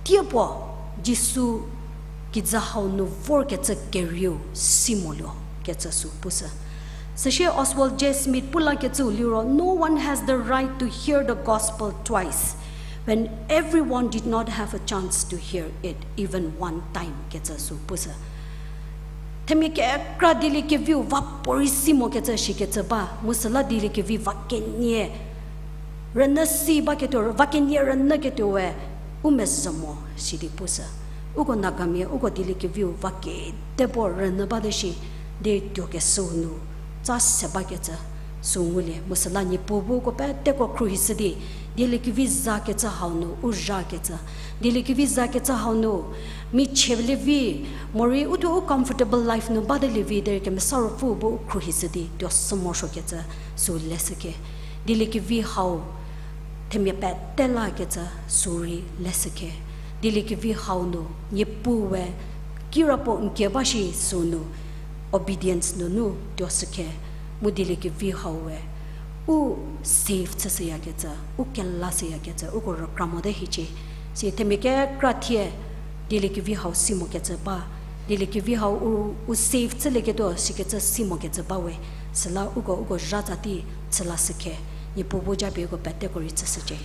tiepuo Jisu kijü hau nu vorkecü kerieu si moluo kecü sü pushü. Süsie Oswald J. Smith pu lakecüu liro, No one has the right to hear the gospel twice, when everyone did not have a chance to hear it even one time kecü sü pushü. Themia kekra dieliekeviu va puorei si mokecü shikecü ba, mu süla dieliekevi va kenie rünyü si baketuo, va kenie rünyüketuo we u mezhü mo sidi pushü. Uko Nagamia uko dieliekeviu va kedipuo rünyü bate shi, derei tuokeshüu nu tsa se bakecü sü ngulie. Mu süla Niepuu bu uko peteko khruohishü di, dieliekevi zakecü hau nu u zhakecü, dieliekevi zakecü hau nu michielie vi, morei uthuo u comfortable life nu bate lievi derei Kemesa Ruopfü bu u khruohishü di tuo sü morosuokecü sü leshükhe. Dieliekevi hau themia pete lakecü sü rei leshükhe. Dieliekevi hau nu Niepuu we kirapuo n kie ba shi sünu obedience nunu tuoshükhe. Mu dieliekevi hau we u save chüshüyakecü, u kelashüyakecü uko rükra mote hiecie. Si themia kekra thie dieliekevi hau si mokecü ba, dieliekevi hau u, u save chülieketuo sikecü si mokecü ba we, süla uko, uko zhatsa tei chü lashükhe. Niepuu bu japie uko peteko rei tsüshücie.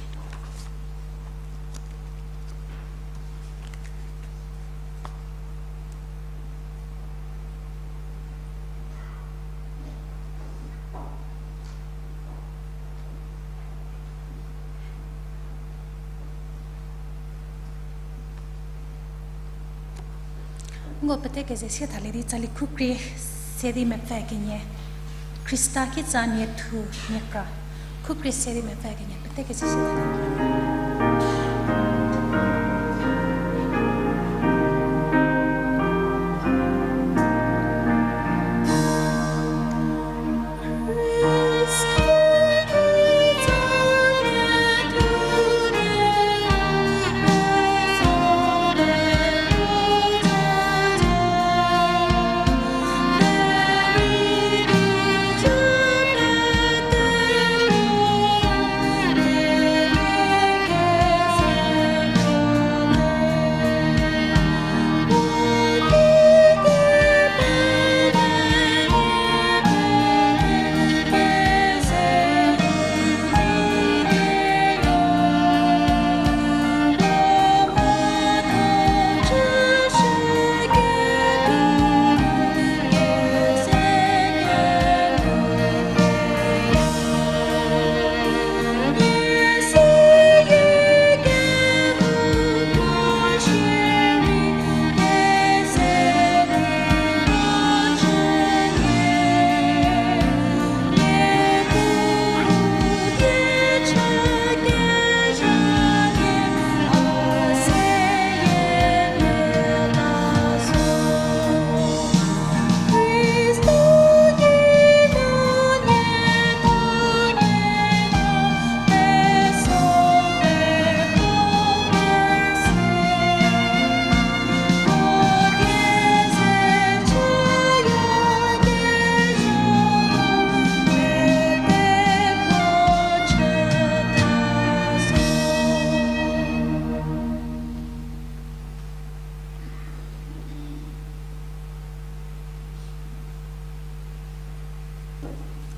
Ngo pete keze sie thalie di tsali khukrei se di mepfü kenie. Khrista kitsa mia thu mia kra. Khukrei se di mepfü kenie pete keze sie thalie.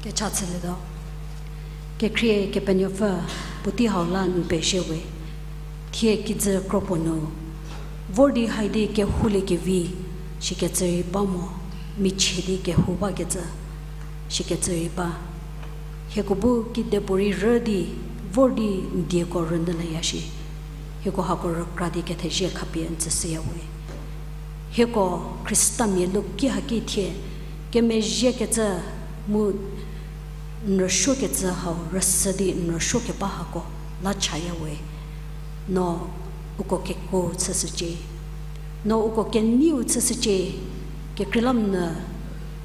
Kecha chülietuo. Kekhrie Kepenuopfü, puotei hau la n pezie we. Thie kijü kropuo nu vor di haidi kehouliekevi shikecü rei ba mo, michie di kehou bakecü shikecü rei ba. Hieko bu kidepuorei rü di vor di n dieko rünyü laya shi. Hieko hako rükra di kethezie khapie n tsüshüya we. Hieko Khristamia luki haki thie kemezhiekecü mu n rüsuokecü hau rüsü di n rüsuokeba hako la chaya we. No uko kekuo chüshücie. No uko keneiu chüshücie. Kekreilamonyü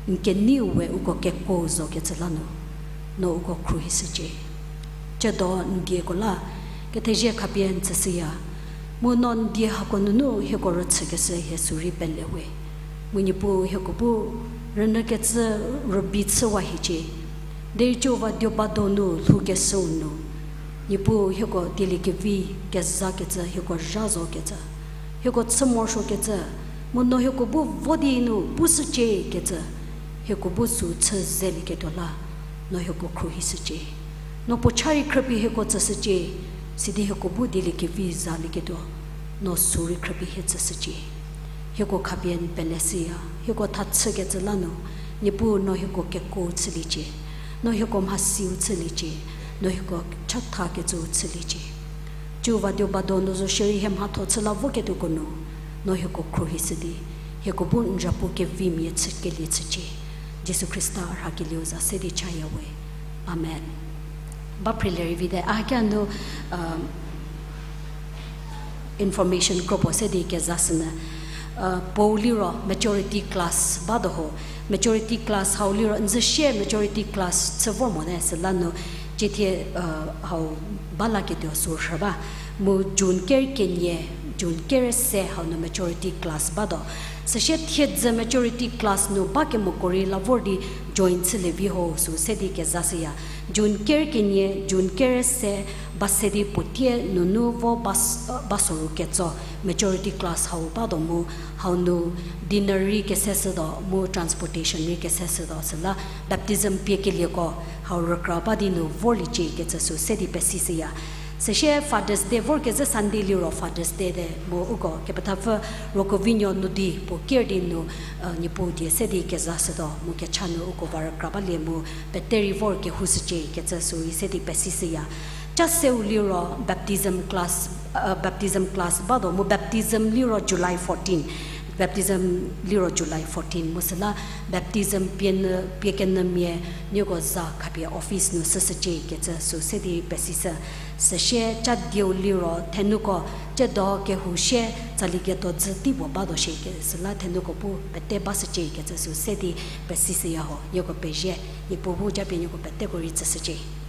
n keneiu we uko kekuo zokecü la nu, no uko khruohishücie. Tsiedo n dieko la kethezie khapie n tsüshüya. Mu no n die hako nunu hieko rüchükeshü hie sü rei pele we. Mu Niepuu hieko bu rünyükecü rübei chüwa hiecie. Derei Jihova dioba donu lhoukeshüu nu, Niepuu hieko dieliekevi kezakecü, hieko zha zokecü, hieko chü morosuokecü, mu no hieko bu vo di nu pushücie kecü, hieko bu sü chü zelieketuo la, no hieko khruohishücie. No puo cha rei khrüpie hieko tsüshücie, sidi hieko bu dieliekevi zalieketuo, no sü rei khrüpie hie tsüshücie. Hieko khapie n peleshüya, hieko thachükecü la nu, Niepuu no hieko kekuo chüliecie, no hieko mhasiu chüliecie, no hieko chathakecüu chüliecie. Jihova dioba donu zo shierei hie mhatho chü la voketuoko nu, no hieko khruohishü di, hieko bu n zapu kevimia chükelie chücie. Jisu Khrista rhakelieu za se di chaya we. Amen. Ba phrilie rei vite, a kinu, um, information kropuo se di kezashünyü. Uh, puou liro maturity class batuo ho. Maturity class hau liro n zü shie maturity class chü vor mote süla nu, ciethie, uh, hau ba laketuo sü rhü ba. Mu June ker kenie, June ker se hau nu maturity class batuo. Süsie thiedzü maturity class nu bakemoko rei la vor di join chülie vi ho sü se di kezashüya. June ker kenie, June ker se ba se di puotie nunu vo ba s-, ba soru ketso maturity class hau batuo mu, hau nu dinner rei keseshütuo mu transportation rei keseshütuo süla baptism piekelieko hau rükra ba di nu vorliecie kecü sü se di pesishüya. Süsie Father's Day vorkezhü Sunday liro Father's Day te mu uko kepethapfü Rokovinuo Nudi puo ker di nu, uh, Niepuu die se di kezashütuo mu kecha nu uko va rükra balie mu pete rei vor kehoushücie kecü sü rei se di pesishüya. Cha seu liro baptism class, uh, baptism class batuo mu baptism liro July fourteen. Baptism liro July fourteen mu süla baptism pie kenyümia nieko za khapie office nu shüshücie kecü sü se di pesishü. Süsie cha dieu liro thenuko ciedo kehou sie tsali ketuo dzü tei puo batuo shie kecü süla thenuko bu pete bashücie kecü sü se di pesishüya ho. Nieko pezie, Niepuu bu japie nieko peteko rei tsüshücie.